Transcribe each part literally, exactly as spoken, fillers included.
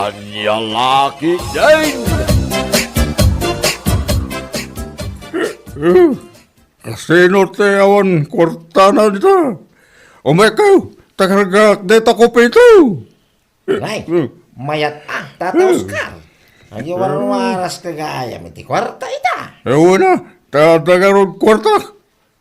Ania la ketdin? Kasino ti awan kuartana dita? Umaykayo, ta kargaak dayta kopito. Ay, mayat a, Tata Oscar. Agiwarwaras ka gayam iti kuarta ita. Wen a, ta adda ngarud kuarta.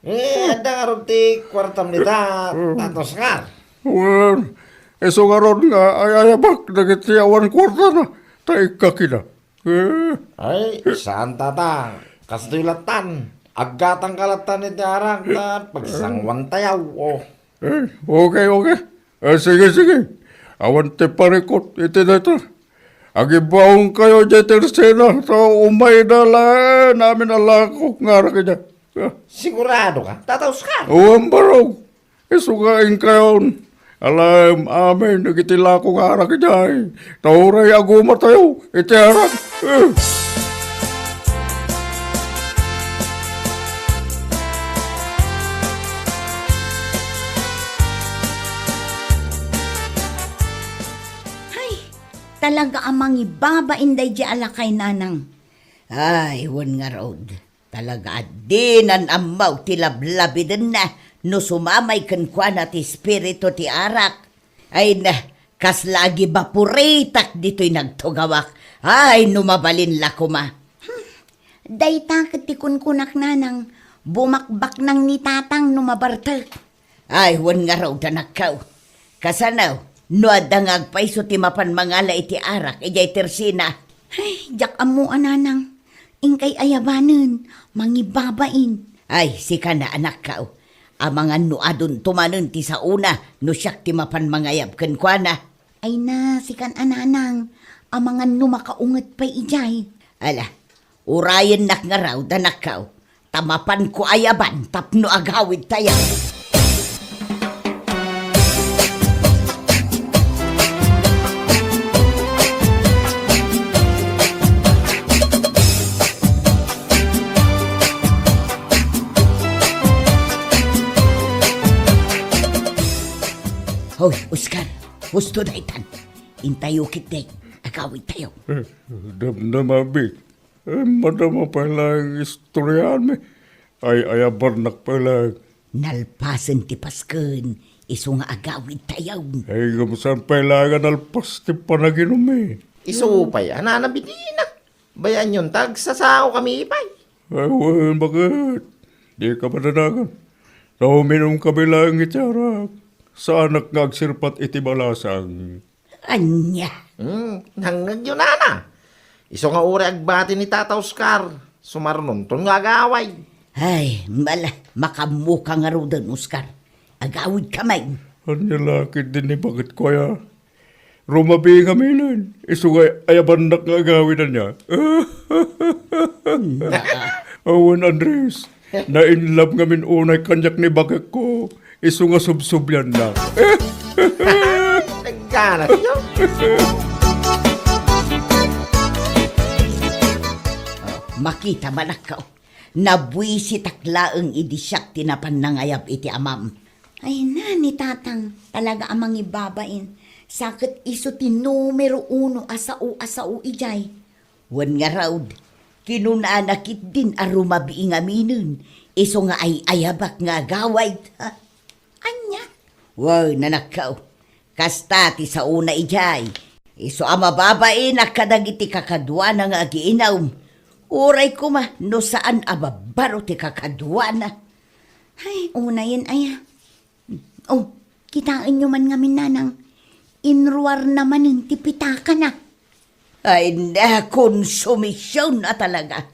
Eh, adda ngarud ti kuartam dita, Tata Oscar. Wen, isu ngarud nga ay-ayabak dagiti awan kuartana, ta ikkakida. Eh. Ay, saan, Tata. Kastoy lattan. Aggatangka lattan iti arak ta pagsanguantayo. Oh. Eh, okay, okay. Eh, sige, sige. Awan ti parikut iti dayta. Agibaonkayo diay tersena, ta umayda laeng amin a lako nga arak idiay. Ah. Sigurado ka, Tata Oscar? Wen, barog. Isu nga inkayon, alaem amin dagiti lako nga arak idiay. Ta uray agumatayo iti arak. Eh. Ay, talaga a mangibabain daydiay a lakay, Nanang. Ay, wen ngarud. Talaga a dinan ammo ti lablabidenna no sumamay kenkuana ti espiritu ti arak. Ay na, kasla agibaporitak ditoy nagtugawak. Ay, no mabalin la koma. Hmm. Dayta ket ti kunkunak, Nanang, bumakbaknang ni Tatang no mabartek. Ay, wen ngarud, anakko. Kasano, no adda nga agpayso ti mapan mangala iti arak idiay tersena? Ay, diak ammo a, Nanang. Inkay ayabanen, mangibabain. Ay, sika na, anakko. Amangan no adunto manen ti saona no siak ti mapan mangayab kenkuana. Ay na, sikan a, Nanang. Amangan no makaunget pay idiay. Ala, urayennak ngarud, anakko. Ta mapanko ayaban tapno agawidtayo. Hoy, Oscar, husto daytan. Intayo ketdi, agawidtayo. Eh, damdama, Bik. Eh, madama pay laeng istoryaanmi. Ay-ayabannak pay laeng. Nalpasen ti Pasken, isu nga agawidtayo. Ay, ngem saan pay laeng a nalpas ti panaginummi? Isu pay a nanabidina. Bayaanyon ta agsasaokami pay. Ay, wen, baket? Dika madanagan. Ta uminumkami laeng iti arak. Saanak nga agsirpat iti balasang. Ania? Hmm, nangngegyo, nana. Isu nga uray agbati ni Tata Oscar, sumarnonton nga agaway. Ay, mala, makaammoka ngaruden, Oscar. Agawidka met. Ania la ketdin ni baketko aya? Rumabii ngaminen, isu nga ayabannak nga agawid ania. Awan, Andres. Na-in love ngamin unay kaniak ni baketko, isu nga subsublianna. Nagganasyo? Oh, makita, manakkaw. Nabuisitak laeng idi siak ti napan nangayab iti amam. Ay na, ni Tatang, talaga a mangibabain. Sa ket isu ti numero uno a sao a sao idiay. Wen ngarud, kinunana ketdin a rumabii ngaminen, isu nga ay-ayabak nga agawid. Ha? Ania? Wen, anakko, kasta ti saona idiay. Isu a mababainak kadagiti kakaduana nga agiinum. Uray koma no saan a babbaro ti kakaduana. Ay, unayen aya. Oh, kitaenyo man ngamin, nanang, inruarna manen ti pitakana. Ay, na, konsumision a talaga.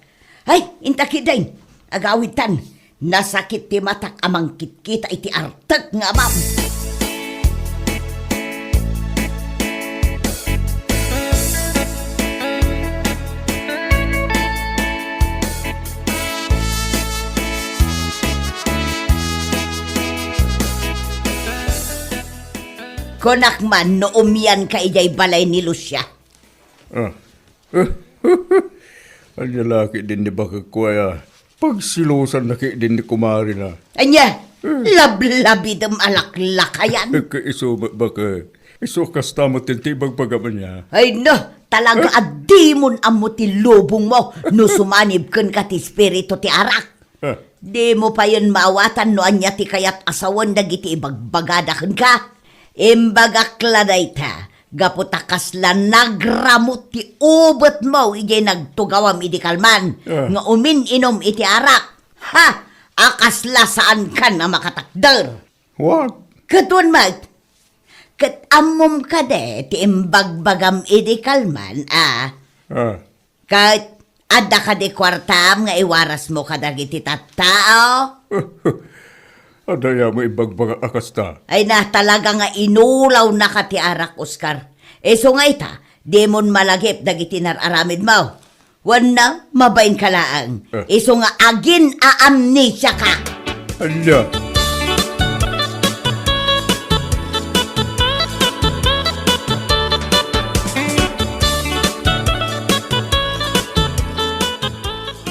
Ay, inta ketdin, agawidtan. Nasakit ti matak a mangkitkita iti artek nga amam. Kunak man no umianka idiay balay ni Lucia. Ah. Ania la ketdin ni bakekko aya? Pagsilosanna ketdin ni kumarina. Ania? Hmm. Lablabidem a laklakayan. Ket isu met baket. Isu kasta met ti ibagbagam ania. Ay na, talaga a dimon ammo ti lubongmo no sumanib kenka ti espiritu ti arak. Ah. Dimo payen maawatan no ania ti kayat a sawen dagiti ibagbagada kenka. Imbagak la dayta, gapu ta kasla nagramut ti ubetmo idiay nagtugawam idi kalman Ah. nga umin-inom iti arak. Ha! A kasla saankan a makatakder. What? Ket wen met, ket ammom kadi ti imbagbagam idi kalman, a? Ah. Ket adda kadi kuartam nga iwarasmo kadagiti tattao? Adda aya mo ibagbagak a kasta? Ay na, talaga nga inulawnaka ti arak, Oscar. Isu nga ita, dimon malagip dagiti nar-aramidmo. Wenno, mabainka laeng. Eh. Isu nga agin-aamnesiaka. Ania?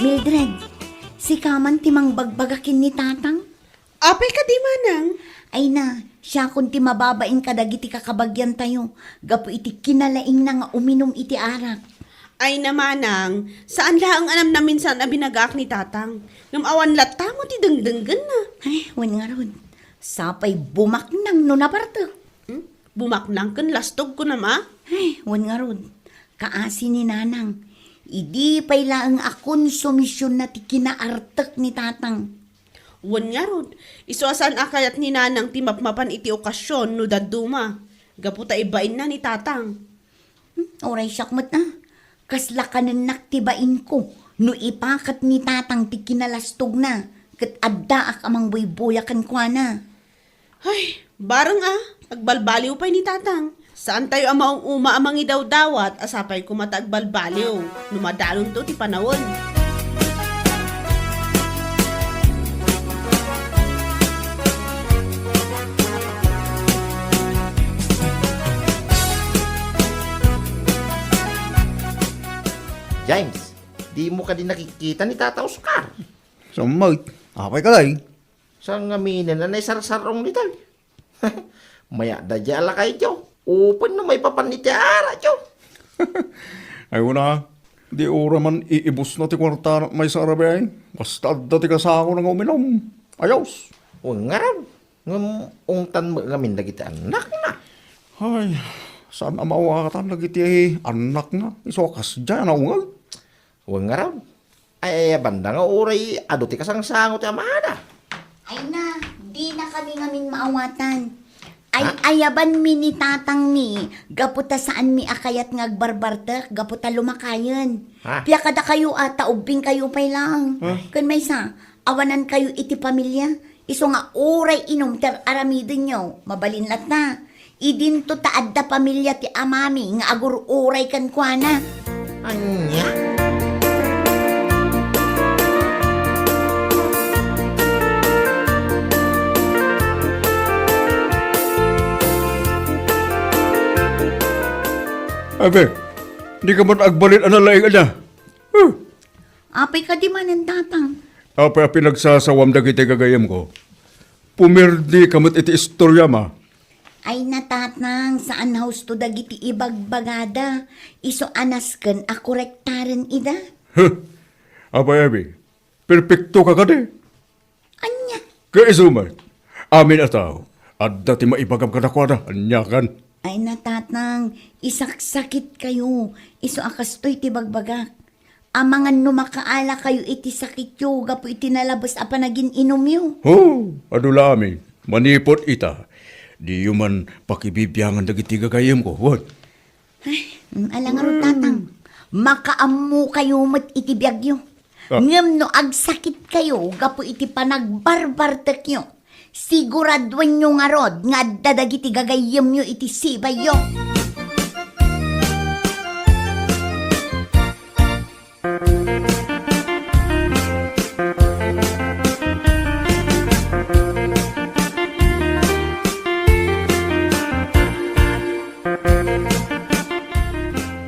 Mildred, sika man ti mangbagbaga ken ni Tatang? Apay kadi, manang? Ay na, siakon ti mababain kadagiti kakabagiantayo gapu iti kinalaingna nga uminum iti arak. Ay na, manang, saan laeng a namnaminsan a binagaak ni Tatang. Ngem awan latta mo ti dengdenggenna. Ay, wen ngarud. Sapay bumaknang no nabartek. Hmm? Bumaknang ken lastog kunam a? Ay, wen ngarud. Kaasi ni Nanang. Idi pay laeng a konsumisionna ti kinaartek ni Tatang. Wen ngarud, isu a saan a kayat ni Nanang ti mapmapan iti okasion no dadduma, gapu ta ibainna ni Tatang. Hmm, uray siak met a. Kasla kanennak ti bainko no ipakat ni Tatang ti kinalastogna ket addaak a mangbuybuya kenkuana. Ay, bareng a, agbalbaliw pay ni Tatang. Saantayo a maung-uma a mangidawdawat a sapay koma ta agbalbaliw no madalonto ti panawen. James, dimo kadi nakikita ni Tata Oscar? Saan met? Apay kadi? Saan ngamin a naisarsar-ong ditoy? Mayat da diay a lakayyo. Upen no maipapan iti arakyo. Ay, wen a, di uray man iibusna ti kuartana maysa a rabii. Basta adda ti kasakona nga uminum. Ayos. Wen ngarud, ngem ungtan met ngamin dagiti annakna. Ay, saan a maawatan dagiti annakna. Isu a kasdiay a naungeg. Wen ngarud, ay-ayabanda nga uray adu ti kasangsango ti amada. Ay na, dinakami ngamin maawatan. Ha? Ay-ayabanmi ni tatangmi, gapu ta saanmi a kayat nga agbarbartek, gapu ta lumakayen. Ha? Pia kadakayo a, ta ubbingkayo pay laeng. Ha? Ken maysa, awanankayo iti pamilia. Isu nga uray inum ti ar-aramidenyo, mabalin latta. Idinto ta adda pamilia ti amami nga agur-uray kenkuana. Ania? Abe, dika man agbalin a nalaing, ania? Huh. Apay kadi manen, Tatang? Apay a pinagsasawam dagiti gagayyemko? Pumirdika met iti istoriam a. Ay na, Tatang, saan a husto dagiti ibagbagada. Isu a nasken a korektaren ida. Huh. Apay, Abby, perpektoka kadi? Ania? Ket isu met, amin a tao, adda ti maibagam kadakuada, aniakan? Ay na, Tatang, isaksakitkayo. Isu a kastoy ti bagbagak. Amangan no makaalakayo iti sakityo gapu iti nalabes a panagin-inumyo. Ho, adu la amin. Manipud ita, diyo man pakibibiangan dagiti gagayyemko, wen? Ay, mm, ala ngarud, Tatang. Makaammokayo met iti biagyo. Ah. Ngem no agsakitkayo gapu iti panagbarbartekyo, siguraduenyo ngarud nga adda dagiti gagayyemyo iti sibayyo.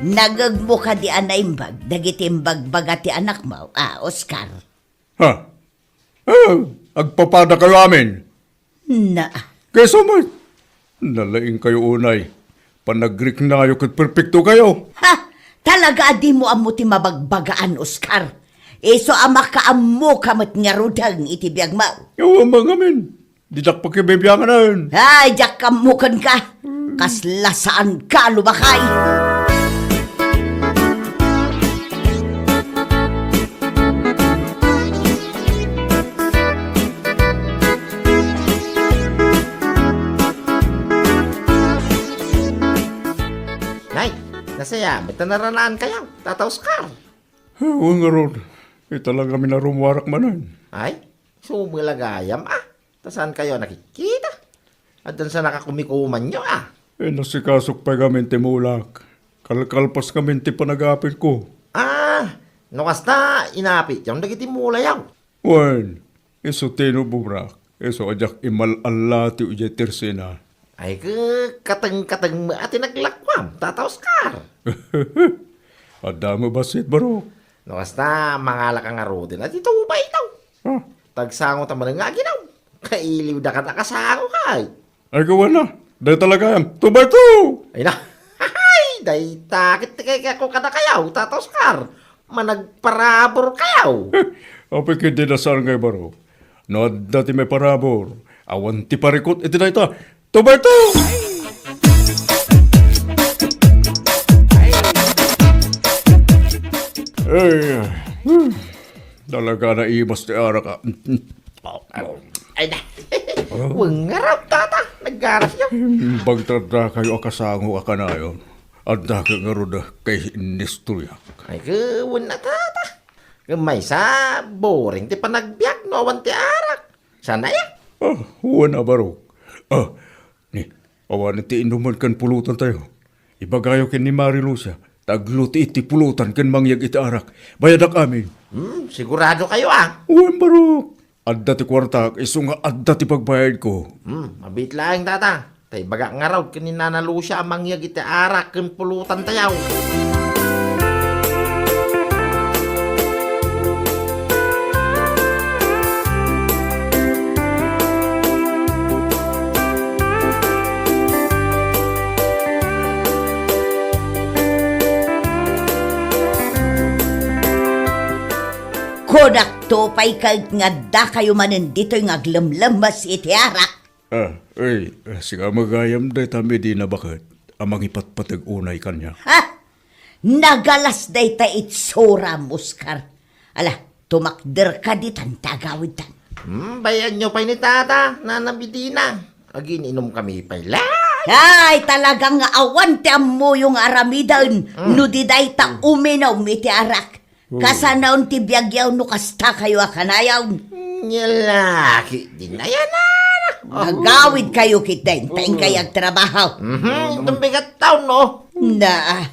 Nagegmo kadi a naimbag dagiti imbagbaga ti anakmo a Oscar? Ha? Ah, agpapadakayo amin? Na. Kaysa met, nalaingkayo unay. Panagriknayo ket perpektokayo. Ha? Talaga a dimo ammo ti mabagbagaan, Oscar. Isu a makaammoka met ngaruden iti biagmo. Awan man ngamin. Didak pakibibianganen. Ay, diak ammo kenka. Kasla saanka a lumakay. Nay, nasayaat met ta naranaankayo, Tata Oscar. Wen ngarud, ita la ngamin a rummuarak manen. Ay, sumela gayam, a. Ta saankayo a nakitkita? Addan sa nakakumikumanyo, a. Inasikasok pay ngamin ti mulak. Kalkalpas ngamin ti panagapilko. A, no kasta, inapityo dagiti mulayo. Wen, isu ti inubobrak, isu a diak imal-allatiw idiay tersena. Ay, ke, kateng-kateng met a ti naglakuam, Tata Oscar. Adda met bassit, Barok. No kasta, mangalaka ngaruden a ti tubaytayo. A? Tagsango ta manen nga aginaw. Kailiwda kada kasango, kay. Ay, kawana. Dayta la gayam. Tubayto! Ay na. Ay, dayta ket ti kayatko kadakayo, Tata Oscar. Managparaburkayo. Apay ket dina saan ngay, Barok? No adda ti maiparabur, awan ti parikut iti dayta. Tubayto! Ay, hmm. Talaga naibas ti arak, a. Ay, na. Wen ngarud, Tata. Naggarasyo. Imbag ta addakayo a kasango a kanayon. Adda ket ngarud a kainistoriak. Ay, ke, wen a, Tata. Ngem maysa, boring ti panagbiag no awan ti arak. Saan aya? A, wen a, Barok. A, ni, awan ti inumen ken pulutantayo. Ibagayo ken ni Mari Lucia, ta agluto iti pulutan ken mangyeg iti arak. Bayadak amin. Hmm, siguradokayo, a? Wen, Barok. Adda ti kuartak, isu nga adda ti pagbayadko. Hmm, mabiit laeng, Tata. Ta ibagak ngarud ken ni Nana Lucia a mangyeg iti arak ken pulutantayo. Kunakto pay ket nga addakayo manen ditoy nga aglemlemmes iti arak. A, ay, a, sika met gayam dayta Medina baket a mangipatpateg unay kaniak. Ha? Nagalas dayta itsuram, Oscar. Ala, tumakderka ditan ta agawidtan. Hmm, bay-anyo pay ni Tata, Nana Medina. Agin-inumkami pay laeng. Ay, talaga nga awan ti ammoyo nga aramiden, mm, no di dayta, mm, uminum iti arak. Oh. Kasanaon ti biagyo no kastakayo a kanayon. Nia la ket dinayanan. Agawidkayo ketdin, ta inkay agtrabaho. Mhm, inton bigat taon, no? Na,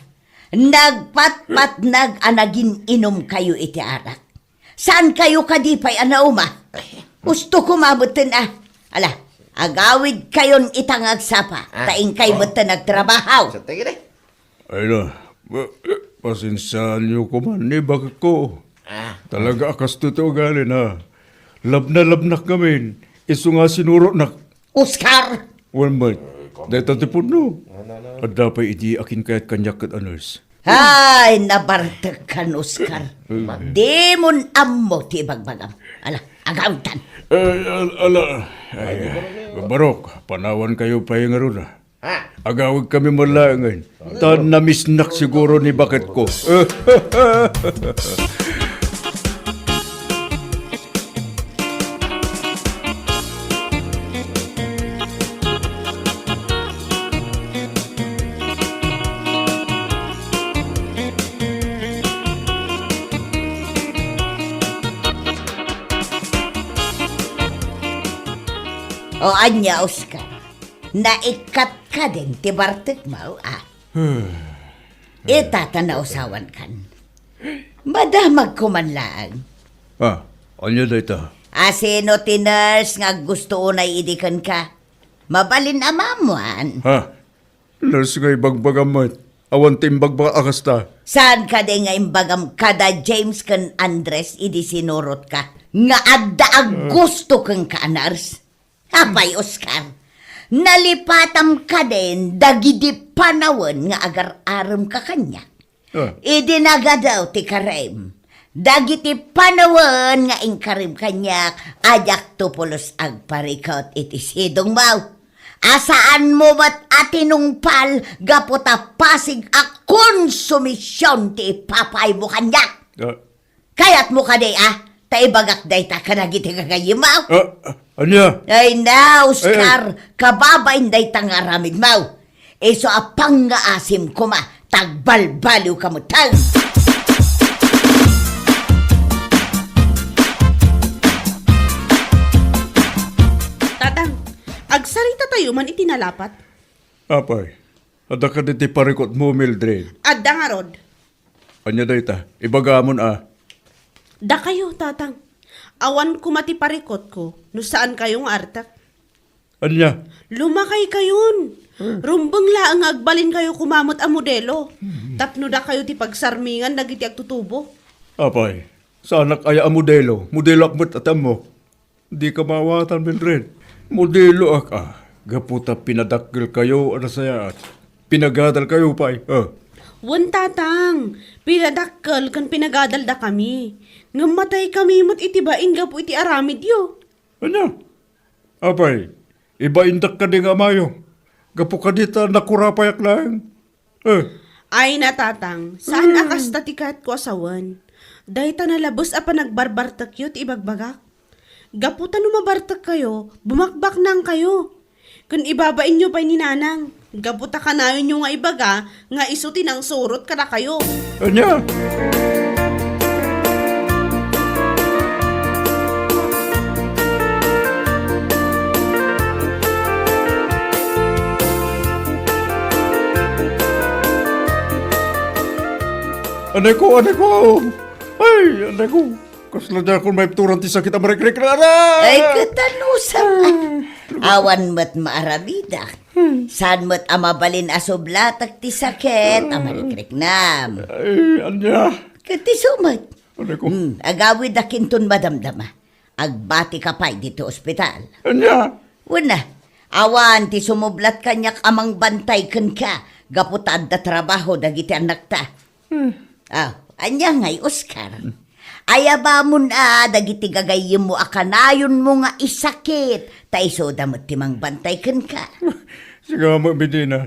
nagpatpatnag a nagin-inumkayo iti arak. Saankayo kadi pay a nauma? Husto koma metten a. Ala, agawidkayon ita nga agsapa, ah, ta inkay metten agtrabaho. Sa tigil eh. Ay na, pa-, pasensiaanyo koman ni baketko. Ah. Talaga a kastoy ti ugalina. Labnalabnak ngamin, isu nga sinurotnak. Oscar! Wen met, dayta ti pudno. Adda pay idi akin kayat kaniak ket a nurse. Ay, nabartekkan, Oscar. Dimon ammo ti ibagbagam. Ala, agawidtan. Ay, al-, ala. Ay, Barok, panawankayo pay ngarud. Ha? Agawidkami met laengen. Ta namisnak siguro ni baketko. O ania, Oscar? Naikkat kadin ti bartekmo, a? Ita ta nausawankan. Madamagko man laeng. A, ania dayta? A, sino ti nurse nga aggusto unay idi kenka? Mabalin a maammuan. Ha? Nurse nga ibagbagam met. Awan ti imbagbaga a kasta. Saan kadi nga imbagam kada James ken Andres idi sinurotka nga adda aggusto kenka a nurse? Apay, Oscar, Nalipatam kadin dagidi panawen nga agar-aremka kaniak. Ah. Idi nagadaw ti karim, dagiti panawen nga inkarim kaniak, a diakto pulos agparikut iti sidongmo. A saanmo met a tinungpal gapu ta pasig a konsumision ti ipapaymo kaniak. Ah. Kayatmo kadi a ta ibagak dayta kadagiti gagayyemmo? Ah, ah, ania? Ay na, Oscar, kababain dayta nga aramidmo. Isu a pangngaasim koma, ta agbalbaliwka metten. Tatang, agsarita tayo man iti nalapat. Apay, adda kadi ti parikutmo, Mildred? Adda ngarud. Ania dayta? Ibagamon a. Dakayo, Tatang. Awan koma ti parikutko no saan kayo nga artek. Ania? Lumakay kayon. Hmm. Rumbeng laeng nga agbalin kayo koma met a modelo. Hmm. Tapno dakayo ti pagsarmingan dagiti agtutubo. Apay, saanak aya a modelo? Modeloak met a ti ammok. Dika maawatan, Mildred. Modeloak a, gapu ta pinadakkel kayo a nasayaat. Pinagadal kayo pay, ah. Wen, Tatang, pinadakkel ken pinagadal dakami. Ngem matay kami met iti bain gapu iti aramidyo. Ania? Apay, ibaindak kadi nga amayo. Gapu kadi ta nakurapayak laeng. Eh. Ay na, Tatang, saan a kasta ti kayatko a sawen. Dayta nalabes a panagbarbartekyo ti ibagbagak. Gapu ta no mabartek kayo, bumakbaknang kayo. Ken ibabainyo pay ni Nanang. Gapu ta kanayonyo nga ibaga nga isu ti nangsurot kadakayo. Ania? Anay ko, anay ko! Ay, anay ko! Kasla diakon maibturan ti sakit a marikrik na, aray! Ay, ket anusam. Awan met maaramidak. Saan met a mabalin a sublatek ti sakit a marikriknam. Ay, ania? Ket isu met. Anay ko. Hmm, agawidak inton madamdama. Agbatika pay ditoy ospital. Ania? Wen a, awan ti sumublat kaniak a mangbantay kenka gapu ta adda trabaho dagiti annakta. Hmm. Ah, ania ngay, Oscar? Hmm. Ayabamon a dagiti gagayyemmo a kanayonmo nga isakit, ta isuda met ti mangbantay kenka. Sika met, Medina.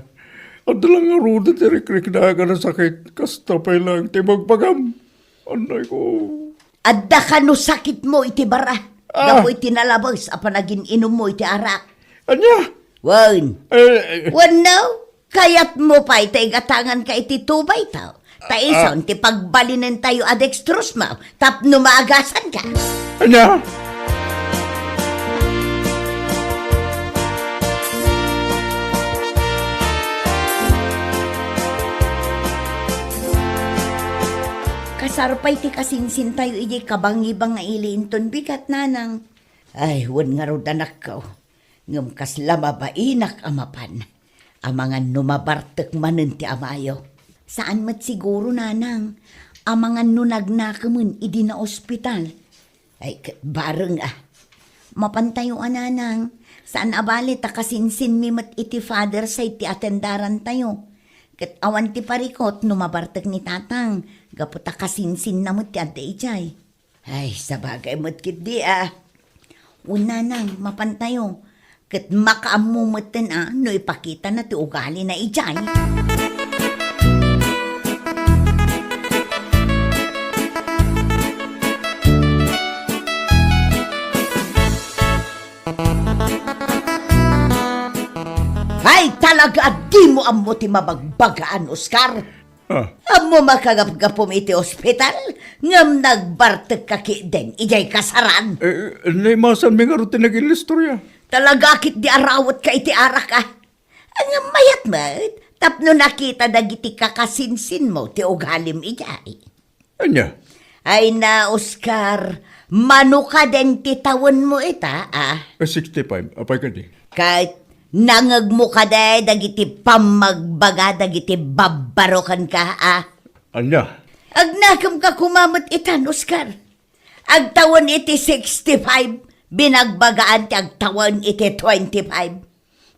Adda la ngaruden ti rikriknak a nasakit, kasta pay laeng ti ibagbagam. Anay ko. Adda kano sakitmo iti bara, ah, gapu iti nalabes a panagin-inummo iti arak. Ania? Wen. Eh, eh. Wenno, kayatmo pay ta igatanganka iti tubaytayo. Ta, ah, ison ti pagbalinentayo a dextrose mo tapno maagasanka. Ania? Kasar pay ti kasinsintayo idiay kabangibang nga ili inton bigat, Nanang. Ay, wen ngarud, anakko. Ngem kasla mabainak a mapan. Amangan no mabartek manen ti amayo. Saan met siguro, Nanang. Amangan no nagnakemen idi naospital. Ay, ket bareng a. Mapantayo a, Nanang. Saan a bale ta kasinsinmi met iti father side ti atendarantayo. Ket awan ti parikut no mabartek ni Tatang, gapu ta kasinsinna met ti adda idiay. Ay, sabagay met ketdi a. Wen, Nanang, mapantayo. Ket makaammo metten a no ipakitana ti ugalina idiay. Ay, talaga a dimo ammo ti mabagbagaan, Oscar. Ah. Ammo makagapgapum iti ospital, ngem nagbartekka ketdin idiay kasaran. Eh, naimasanmi ngarud ti nagin-istoria. Talaga ketdi a rawetka iti arak a. Ngem mayat met, tapno nakita dagiti kakasinsinmo ti ugalim idiay. Ania? Ay na, Oscar, mano kadin ti tawenmo ita, a? Eh, sixty-five. Apay kadi? Ket nangegmo kadi dagiti pammagbaga dagiti babbaro kenka, a? Ania? Agnakemka koma met itan, Oscar. Agtawen iti sixty-five, binagbagaan ti agtawen iti twenty-five.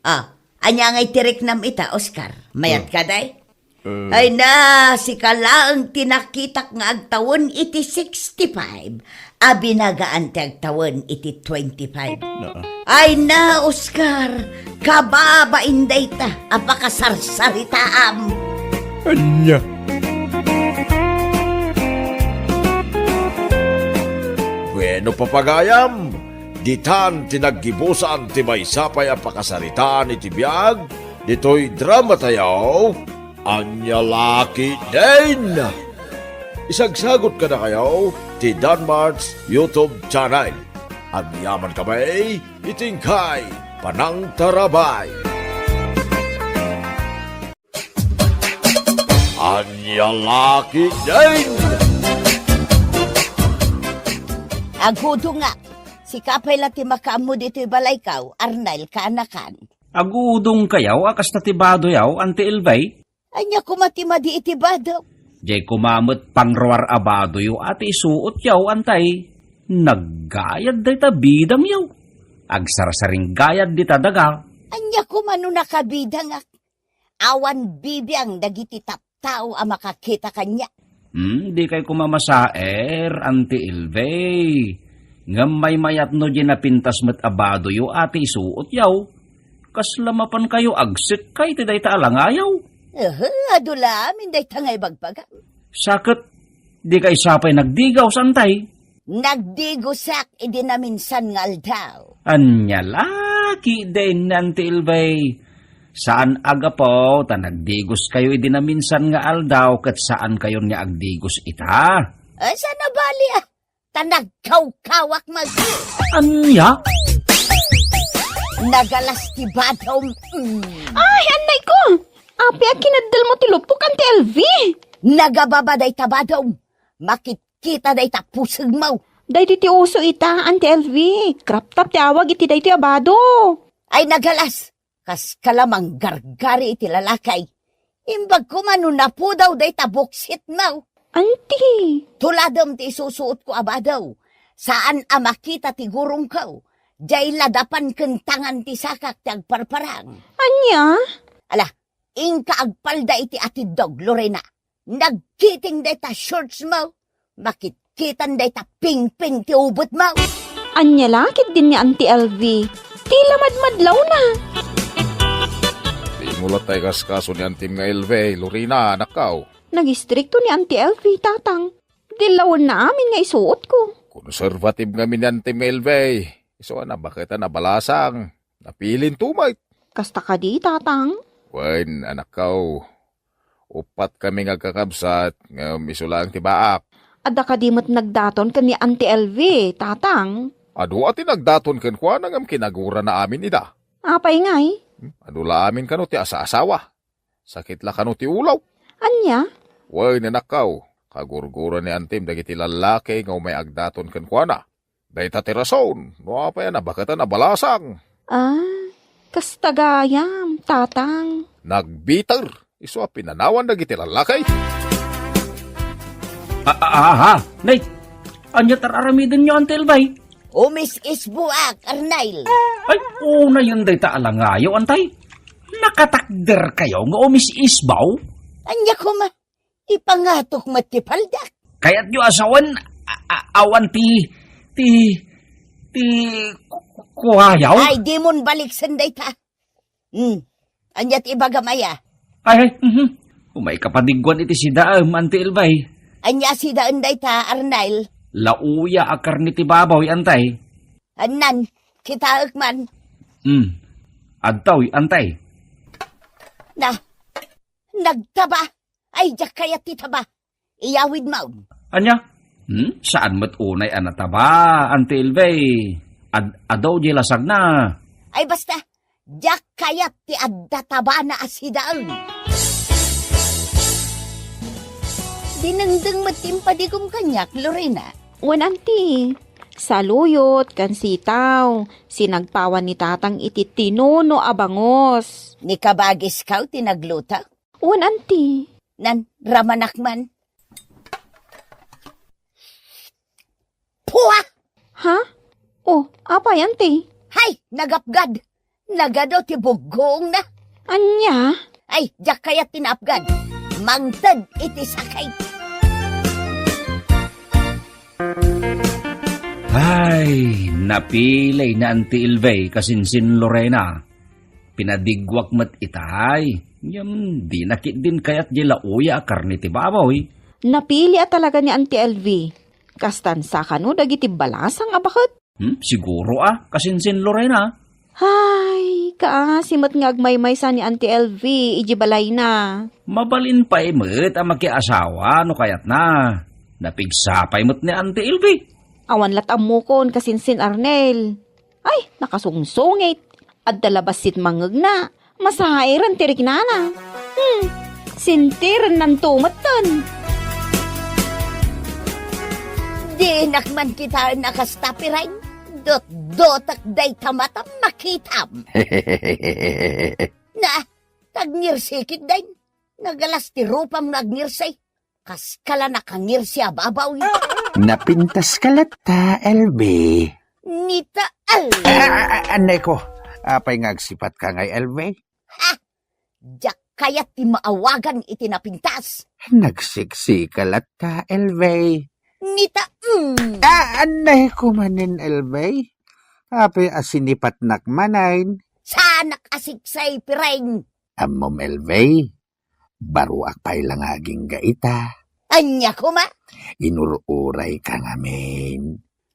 Ah, ania ngay ti riknam ita, Oscar? Mayat ka, day? Eh. Ay na, sika laeng ti nakitak nga agtawen iti sixty-five, a binagaan ti agtawen iti twenty-five. Naa. Ay na, Oscar, kababain dayta a pakasarsaritaam. Ania? Bueno, papagayam, ditan ti naggibusan ti maysa pay a pakasaritaan iti biag ditoy dramatayo, Ania La Ketdin! Isagsagut kadakayo ti Danmart's YouTube channel. Agyamankami iti inkay panangtarabay. Ania La Ketdin! Agudongak. Sika pay la ti makaammo ditoy balaykaw, Arnel, kaanakan. Agudongkayo a kasta ti badoyo, Auntie Elvie? Ania koma ti madi iti bado? Diay koma met pangruar a badoyo a ti isuotyo, Antay. Naggayad dayta bidangyo. Agsarsaringgayad dita daga. Ania koma no nakabidangak? Awan bibiang dagiti tattao a makakita kaniak. Hmm, dikay koma masaer, Auntie Elvie. Ngem maymayat no diay napintas met a badoyo a ti isuotyo. Kasla mapankayo agsekkay ti dayta a langayo? Ehe, adu la amin dayta nga ibagbagam. Sa ket, dikay sa pay nagdigos, Antay? Nagdigosak idi naminsan nga aldaw. Ania la ketdin, Auntie Elvie? Saan a gapu ta nagdigoskayo idi naminsan nga aldaw ket saankayon nga agdigos ita? Ay, saan a bali, ah? Ta nagkawkawak met. Ania? Nagalas ti badom. Mm. Ay, annay ko! Apay a kinaddalmo ti lupok, Auntie Elvie? Nagababa dayta badom. Makitkita dayta pusegmo. Daytoy ti uso ita, Auntie Elvie. Crop top ti awag iti daytoy a bado. Ay, nagalas. Kaska la manggargari iti lalaki. Imbag koma no napudaw dayta buksitmo. Auntie. Tuladem ti isusuotko a bado. Saan a makita ti gurongko. Diay ladapan ken tangan ti sakak ti agparparang. Ania? Ala, inka agpalda iti atiddog, Lorena. Nagkiting dayta shortsmo. Makitkitan dayta pingping ti ubetmo. Ania la ketdin ni Auntie Elvie? Ti la madmadlawna. Dimo latta ikaskaso ni antim nga Elvie, Lorena, anakko. Nagistrikto ni Auntie Elvie, tatang. Dillawenna amin nga isuotko. Konserbatib ngamin ni antim nga Elvie. Isu a nabaket a nabalasang. Napilinto met. Kasta kadi, tatang? Wen, anakko. Uppat kami nga agkakabsat, ngem isu laeng ti baak. Adda kadi met nagdaton ken ni Auntie Elvie, tatang? Adu a ti nagdaton kenkuana ngem kinagurana amin ida. Apay ngay? Hmm, adu la amin kano ti asaasawa. Sakit la kano ti ulo. Ania? Wen, anakko, kagurgura ni antim dagiti lallaki nga umay agdaton kenkuana. Dayta ti rason no apay a nabaket a nabalasang. Ah, kasta gayam, tatang. Nagbiter isu a pinanawan dagiti lallaki. Ah, ah, ah, ah. Nay, ania ti ar-aramidenyo, Auntie Elvie? Umis-isboak, Arnel. Ay, unayen dayta a langayo, Antay. Nakatakderkayo nga umis-isbo? Ania koma? Ipangatok met ti paldak. Kayatyo a sawen, a-, a-, awan ti, ti, ti ku-, ku-, kuayaw? Ay, dimon baliksen dayta. Hmm. Ania ti ibagam aya? Ay, ay, mhm. Umay kapadigguan iti sidaem, Auntie Elvie. Ania sidaen dayta, Arnel? Lauya a karne ti baboy, Antay. Annan, kitaek man. Hmm. Adtoy, Antay. Na, nagtaba. Ay, diak kayat ti taba. Iyawidmo. Ania? Hmm? Saan met unay a nataba, Auntie Elvie? Ad-, adu diay lasagna. Ay, basta, diak kayat ti adda tabana a sidaen. Dinengdeng met ti impadigom kaniak, Lorena. Wen, Auntie, saluyot ken sitaw, sinagpawan ni tatang iti tinuno a bangus. Ni kabagiskaw ti nagluto? Wen, Auntie. Nan, ramanak man. Pua! Ha? Oh, apay, Auntie? Hay, nagapgad! Nagadu ti buggongna. Ania? Ay, diak kayat ti naapgan. Mangted iti sakit. Ay, napilay ni Auntie Elvie kasinsin Lorena. Pinadigguak met itay. Ngem, di na ketdin kayat diay laoya a karne ti baboy. Napili a talaga ni Auntie Elvie. Kastan sa kano dagiti balasang a baket? Hmm, siguro a, kasinsin Lorena. Ay, kaasi met nga agmaymaysa ni Auntie Elvie iji balayna. Mabalin pay met a makiasawa no kayatna. Napigsa pay met ni Auntie Elvie. Awan lat ammokon kasinsin Arnel. Ay, nakasungsungit. Adda la bassit mangngegna. Masairen ti riknana. Hmm, sintirennanto metten. Dinak man kitaen a kasta, Pireng. Dotdotek dayta matam makitam. Na, tagngirsi ketdin. Nagalas ti rupam nga agngirsi. Kaska la nakangirsi a babaw. Napintaska latta, Elvie. Nita, al- Ah, ah, ah, anay ko. Apay nga agsipatka ngay, Elvie? Ha? Diak kayat ti maawagan iti napintas. Nagsiksika latta, Elvie. Nita, mm. Ah, anay ko manen, Elvie. Apay a sinipatnak manen? Saanak a siksay, Pireng. Ammom, Elvie. Baruak pay la nga agingga ita. Ania koma? Inur-urayka ngamin.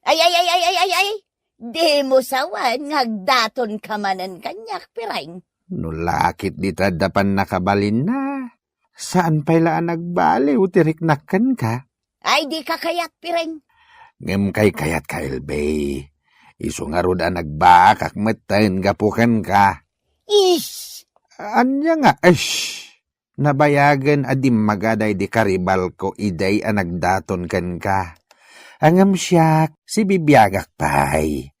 Ay, ay, ay, ay, ay, ay, ay. Dimo sawen nga agdatonka manen kaniak, Pireng. No lakit dita adda pannakabalinna, saan pay la a nagbaliw ti riknak kenka? Ay, dika kayat, Pireng. Ngem kaykayatka, Elvie. Isu ngarud a nagbaakak metten gapu kenka. Ish! Ania nga, ish? Nabayagen a dimmaga daydi karibalko idi a nagdaton kenka. Ngem siak, sibibiagak pay.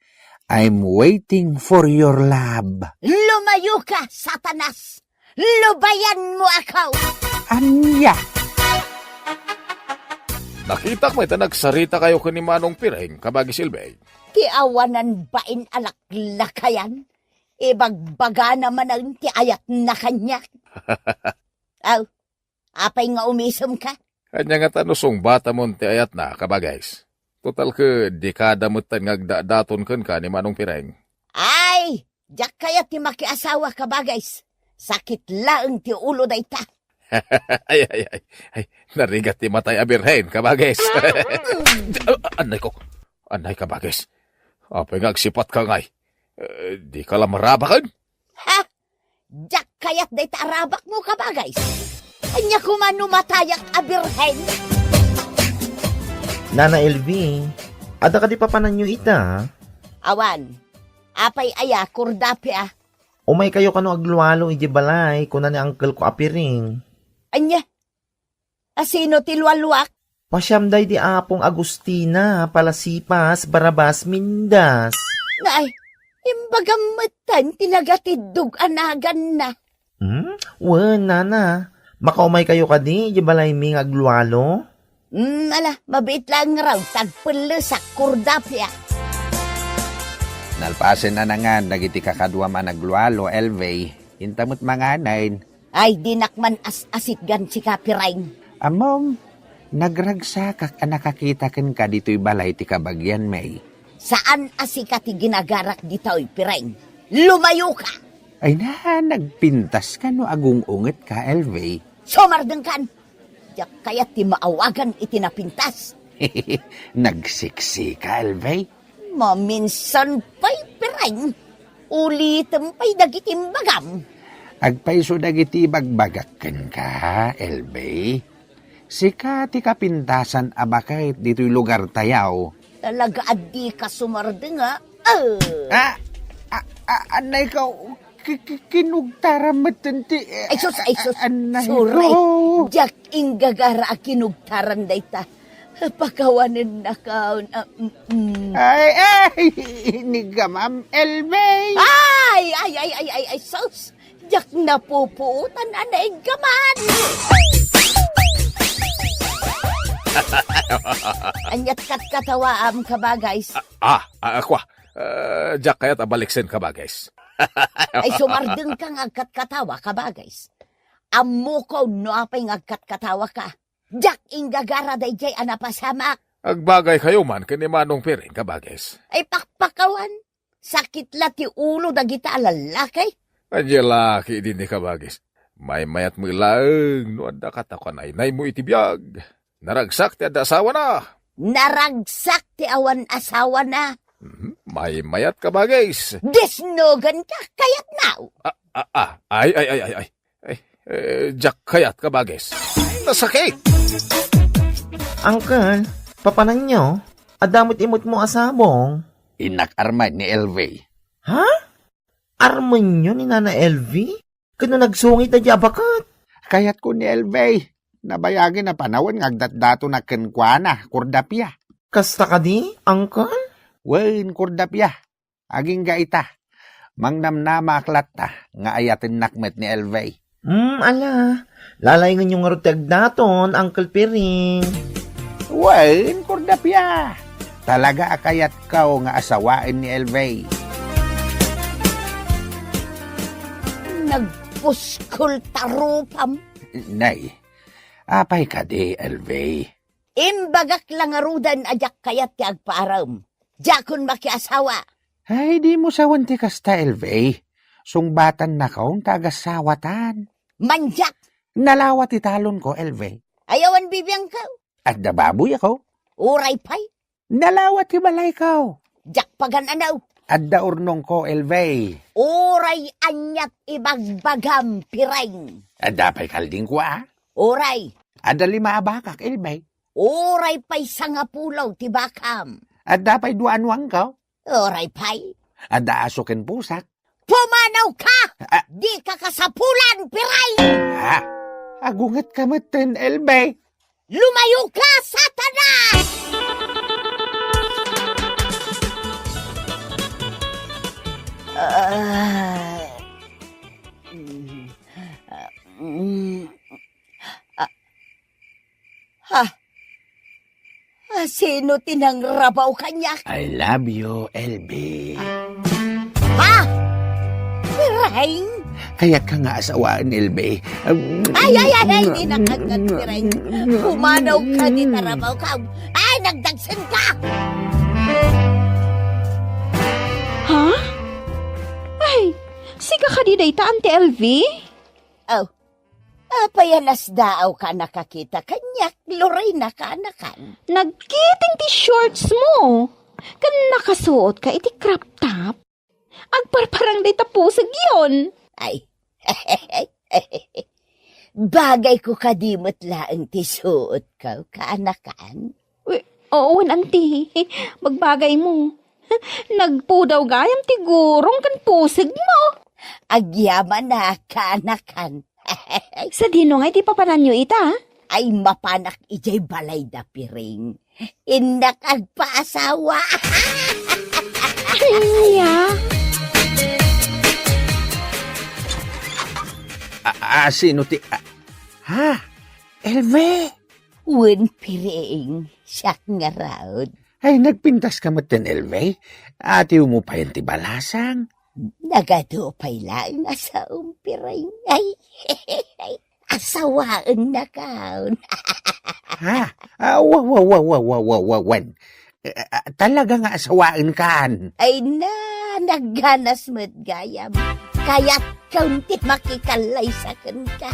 I'm waiting for your love. Lumayoka, Satanas! Lubayanmo ako! Ania? Nakitak met a nagsaritakayo ken ni Manong Pireng, kabagis Elvie. Ti awanan bain a laklakayan, ibagbagana manen ti ayatna kaniak. Aw, apay nga umisemka? Ania ngata no sungbatamon ti ayatna, kabagis? Total ket dekada metten nga agdadaton kenka ni Manong Pireng. Ay, diak kayat ti makiasawa, kabagis. Sakit laeng ti ulo dayta. Ay, ay, ay, ay, narigat ti matay a birhen, kabagis. Ah, anay ko. Anay, kabagis. Apay nga agsipatka ngay? Eh, dika la marabaken? Ha? Diak kayat dayta a rabakmo, kabagis. Ania koma no matayak a birhen? Nana Elvie, adda kadi papananyo ita? Awan. Apay aya, Kordapia? Umaykayo kano aglualo idiay balay, kuna ni angkelko a Pireng. Ania? A sino ti lualuak? Pasiam daydi Apong Agustina, Palasipas, Barabas, Mindas. Nay, imbagam metten ti nagatiddog a naganna. Hmm? Wen, nana. Makaumaykayo kadi idiay balaymi nga aglualo? Hmm, ala, mabiit laeng ngarud, tagpellesak, Kordapia. Nalpasen a nangan dagiti kakaduam a naglualo, Elvie. Inta met manganen. Ay, dinak man as-asitgan sika, Pireng. Ammom, nagragsakak a nakakita kenka ditoy balay ti kabagianmi. Saan a sika ti ginagarak ditoy, Pireng. Lumayoka! Ay na, nagpintaska no agung-ungetka, Elvie. Sumardengkan! Diak kayat ti maawagan iti napintas. Nagsiksika, Elvie. Maminsan pay, Pireng. Ulitem pay dagiti imbagam. Agpayso dagiti ibagbagak kenka, Elvie. Sika ti kapintasan a baket ditoy lugartayo. Talaga a dika sumardeng, a? Ah! Ah, ah, ah, anay ko, ki-, ki-, kinugtaram metten ti, eh, Ay, sus, ay, sus. Anay ko. Sorry. Diak inggagara a kinugtaran dayta. Pakawanennaka, ah, mm, mm. Ay, ay, inigamam, Elvie. Ay, ay, ay, ay, ay, ay, sus. Diak napupuotan a naiggaman. Aniat katkatawaam, kabagis? Ah, ah, ah, kua. Ah, diak kayat a baliksen, kabagis. Ay, sumardengka nga agkatkatawa, kabagis. Ammokon no apay nga agkatkatawa ka. Diak inggagara daydiay a napasamak. Agbagaykayo man ken ni Manong Piring, kabagis. Ay, pakpakawan. Sakit la ti ulo dagita a lallaki. Ania la ketdin, kabagis. Maymayat met laeng no adda katakuan a inaymo iti biag. Naragsak ti adda asawana. Naragsak ti awan asawana. Mhm. Maymayat, kabagis. Disnogan ka, kayatna. Ah, ah, ah. Ay, ay, ay, ay, ay. Ay, eh, diak kayat, kabagis. Nasakit! Uncle, papananyo? Adda met imutmo a sabong? Innak armen ni Elvie. Ha? Armenyo ni Nana Elvie? Ken no nagsungit daydiay a baket? Kayatko ni Elvie. Nabayagen a panawen nga agdatdatonak kenkuana, kordapia. Kasta kadi, Uncle? Wen, kordapia. Agingga ita. Mangnamnamaak latta nga ayatennak met ni Elvie. Hmm, ala. Lalaingenyo ngarud ti agdaton, Uncle Piring. Wen, kordapia. Talaga a kayatko nga asawaen ni Elvie. Nagpuskol ta rupam. Nay, apay kadi, Elvie? Imbagak la ngaruden a diak kayat ti agpaarem. Diakon makiasawa. Ay, dimo sawen ti kasta, Elvie. Sungbatannakon ta agasawatan. Mandiak! Nalawa ti talonko, Elvie. Ay, awan bibiangko. Adda baboyko. Uray pay. Nalawa ti balayko. Diak pagan-anaw. Adda urnongko, Elvie. Uray aniat ibagbagam, Piring. Adda pay kaldingko, a? Uray. Adda lima a bakak, Elvie. Uray pay sangapulo ti bakam. Adda pay dua a nuangko. Uray pay. Adda aso ken pusak. Pumanawka! Ah. Dika kasapulan, Piring! Ha? Agungetka metten, Elvie. Lumayoka, Satanas! Ah. Mm. Ah, mm. Ah. Ha? Ah, sino ti nangrabaw kaniak? I love you, Elvie. Ha? Piring? Kayatka nga asawaen, Elvie. Ay, ay, ay, ay, di na kagad, Piring. Pumanawka, di narabaw ka. Ay, nagdagsenka! Ha? Ay, sika kadi dayta, Auntie Elvie? Oh, apay a nasdaawka a nakakita kaniak, Lorena, kaanakan? Nagkiting ti shorts mo, ken nakasuotka iti crop top. Agparparang dayta pusegyon. Ay, bagayko kadi met laeng ti suotko, kaanakan? Wi-, oo, wen, Auntie. Bagbagaymo. Nagpudaw gayam ti gurong ken pusegmo. Agyamanak, kaanakan. Sadino ngay ti papananyo ita? Ay, mapanak idiay balayda, Piring. Innak agpaasawa. Ania? A, a, sino ti, a, ha? Elvie? Wen, Piring, siak ngarud. Ay, nagpintaska metten, Elvie? Atiwmo payen ti balasang? Nagadu pay laeng a saom, Piring. Ay, asawaennakon. Ha? Ah, wa, wa, wa, wen. Eh, ah, talaga nga asawaenkan. Ay na, nagganas met gayam. Kayatkon ti makikallaysa kenka.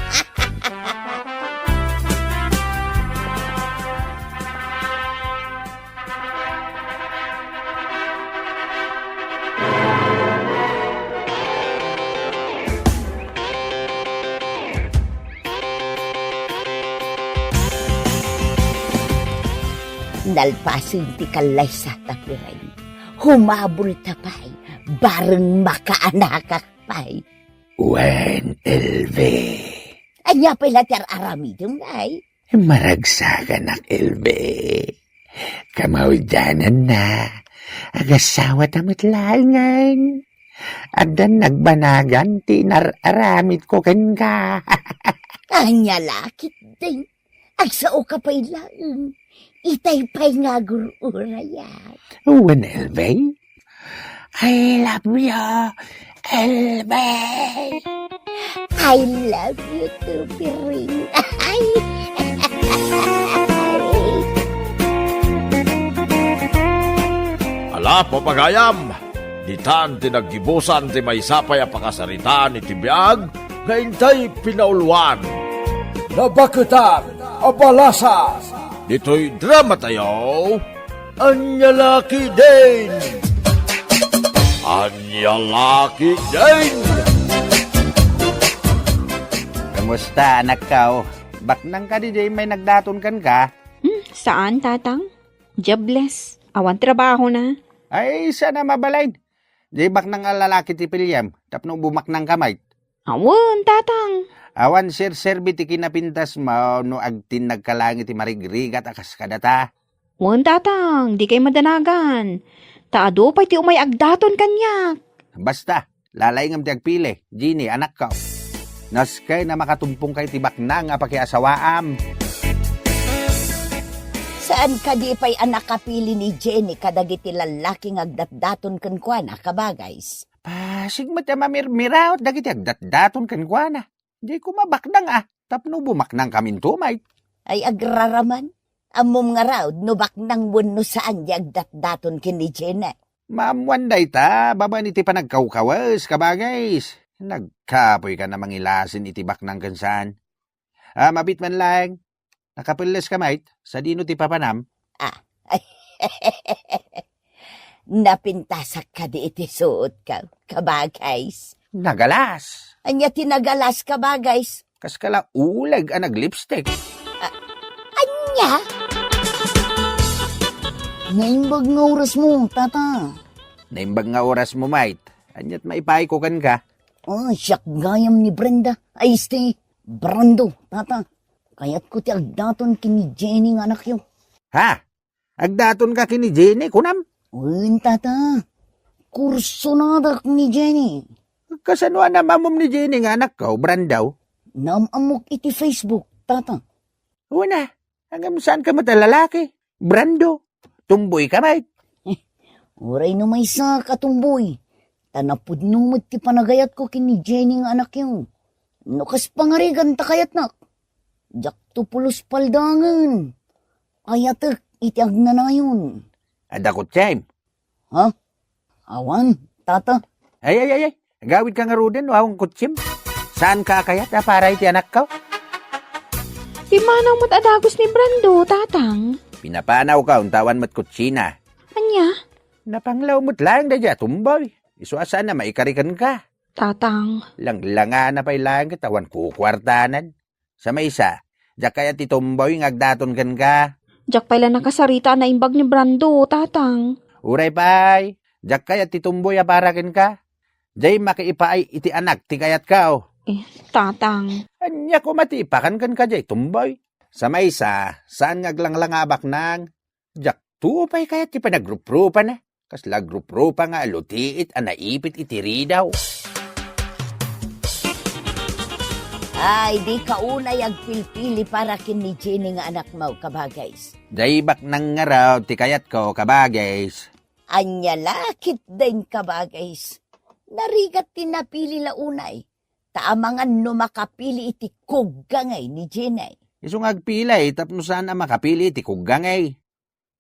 Nalpasen ti kallaysata, Piring. Humabol ta pay, bareng makaanakak pay. Wen, Elvie. Ania pay la ti ar-aramidem, nay? Maragsakanak, Elvie. Kamaudiananna, agasawata met laengen. Addan nagbanagan ti inar-aramidko kenka. Ania la ketdin? Agsaoka pay laeng. Itay pay nga agur-urayak. Wen, Elvie. I love you, Elvie. I love you too, Piring. Ala, papagayam! Ditan ti naggibusan ti maysa pay a pakasaritaan iti biag nga intay pinauluan. Nabaketan a balasang. Ditoy drama tayo, Ania La Ketdin! Ania La Ketdin! Kamusta, anakko? Baknang kadi diay may nagdaton kenka? Hmm, saan, Tatang. Jobless. Awan trabahona. Ay, saan a mabalin? Diay baknang a lalaki ti piliem, tapno bumaknangka met. Awan, Tatang. Awan serserbi ti kinapintasmo no agtinnagka laeng iti marigrigat a kas kadata. Wen, Tatang, dikay madanagan. Ta adu pay ti umay agdaton kaniak. Basta, lalaingem ti agpili, Jenny, anakko. Naskay na makatumpongka iti baknang a pakiasawaam. Saan kadi pay a nakapili ni Jenny kadagiti lallaki nga agdatdaton kenkuana, kabagays? Pasig met a mamirmiraot dagiti agdatdaton kenkuana. Di koma baknang a, tapno bumaknangkaminto met. Ay, agraraman. Ammom ngarud no baknang wenno saan di agdatdaton ken ni Jenny. Maammoan dayta, babaen iti panagkawkawes, kabagays. Nagkapoyka a mangilasin iti baknang ken saan. Ah, mabiit man laeng. Nakapelleska met, sadino ti papanam? Ah. Napintasak kadi iti suotko, kabagays. Nagalas. Ania ti nagalas, kabagays? Kas kala uleg a naglipstick. Ah, ania? Naimbag nga orasmo, Tata. Naimbag nga orasmo met. Aniat maipaayko kenka? Oh, siak gayam ni Brenda. Ay, este, Brando, Tata. Kayatko ti agdaton ken ni Jenny nga anakyo. Ha? Agdatonka ken ni Jenny, kunam? Wen, Tata. Kursonadak ni Jenny. Kasano a naam-ammom ni Jenny nga anakko, Brando? Naam-ammok iti Facebook, Tata. Wen a, ngem saanka met a lalaki, Brando. Tomboyka met. Eh, uray no maysak a tomboy, ta napudno met ti panagayatko ken ni Jenny nga anakyo. No kas pangarigan ta kayatnak, diakto pulos paldangen. Ayatek iti agnanayon. Adda kotsiem? Ha? Awan, Tata. Ay, ay, ay, ay. Agawidka ngaruden no awan kotsiem. Saanka a kayat a para iti anakko? Pimmanaw met a dagus ni Brando, Tatang. Pinapanawka, unta awan met kotsina. Ania? Napanglaw met laeng daydiay a tomboy. Isu a saan a maikari kenka. Tatang. Langlangana pay laeng ket awan kukuartanan. Sa maysa, diak kayat ti tomboy nga agdaton kenka. Diak pay la nakasarita a naimbag ni Brando, Tatang. Uray pay, diak kayat ti tomboy a para kenka. Diay makiipaay iti anak ti kayatko. Eh, Tatang. Ania koma ti ipakan kenka diay tomboy? Sa maysa, saan nga aglanglanga a baknang. Diakto pay kayat ti panagruprupana. Kasla agrupropa nga alutiit a naipit iti ridaw. Ay, dika unay agpilpili para ken ni Jenny nga anakmo, kabagays. Diay baknang ngarud ti kayatko, kabagays. Ania la ketdin, kabagays? Narigat ti napili la unay. Ta amangan no makapili iti kuggangay ni Jenny. Isu nga agpili tapno saan a makapili iti kuggangay.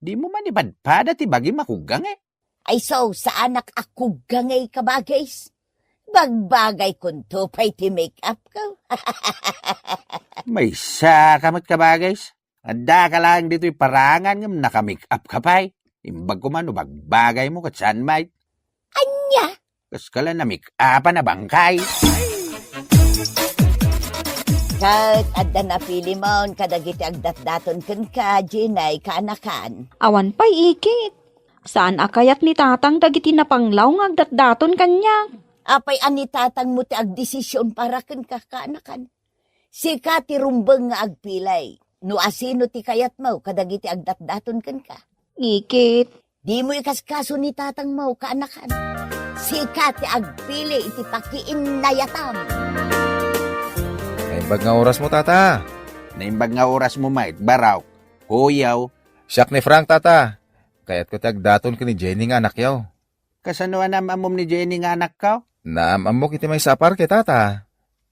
Dimo man ipadpada ti bagim a kuggangay? Ay, so, saanak a kuggangay, kabagays. Bagbagaykonto pay ti make-up ko. Maysaka met, kabagays. Addaka laeng ditoy parangan ngem naka-make-up ka pay. Imbag koma no bagbagaymo ket saan met. Ania? Kas kala namik-apan a bangkay. Ket adda napilimon kadagiti agdatdaton kenka, Jenny, kaanakan. Awan pay ikit. Saan a kayat ni Tatang dagiti napanglaw nga agdatdaton kaniak. Apay a ni Tatangmo ti agdesision para kenka, kaanakan? Sika ti rumbeng nga agpili no asino ti kayatmo kadagiti agdatdaton kenka. Ikit. Dimo ikaskaso ni Tatangmo, kaanakan. Sika ti agpili iti pakiinnayatam. Naimbag nga orasmo, Tata. Naimbag nga orasmo met, Barok. Kuyaw. Siak ni Frank, Tata. Kayatko ti agdaton ken ni Jenny nga anakyo. Kasano a naam-ammom ni Jenny nga anakko? Naam-ammok iti maysa a parke, tata.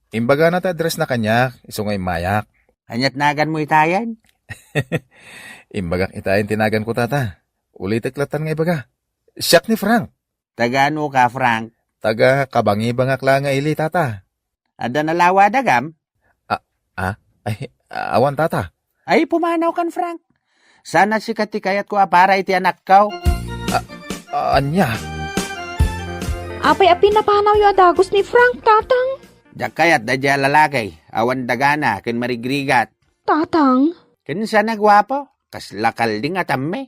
Imbagana ti address na kaniak, isu nga immayak. Aniat naganmo itayen? Imbagak itayen ti naganko, tata. Ulitek lattan nga ibaga. Siak ni Frank. Taga ano ka, Frank? Taga Kabangibangak la nga ili, tata. Adda nalawa a dagam? Ah, ah, ay, awan, tata. Ay, pumanaw kan, Frank. Sana sika ti kayatko a para iti anakko. Ah, ania? Apay a pinapanawyo a dagus ni Frank, tatang? Diak kayat daydiay a lalaki, awan dagana ken marigrigat. Tatang? Ken sana guapo, kasla kalding a tammi.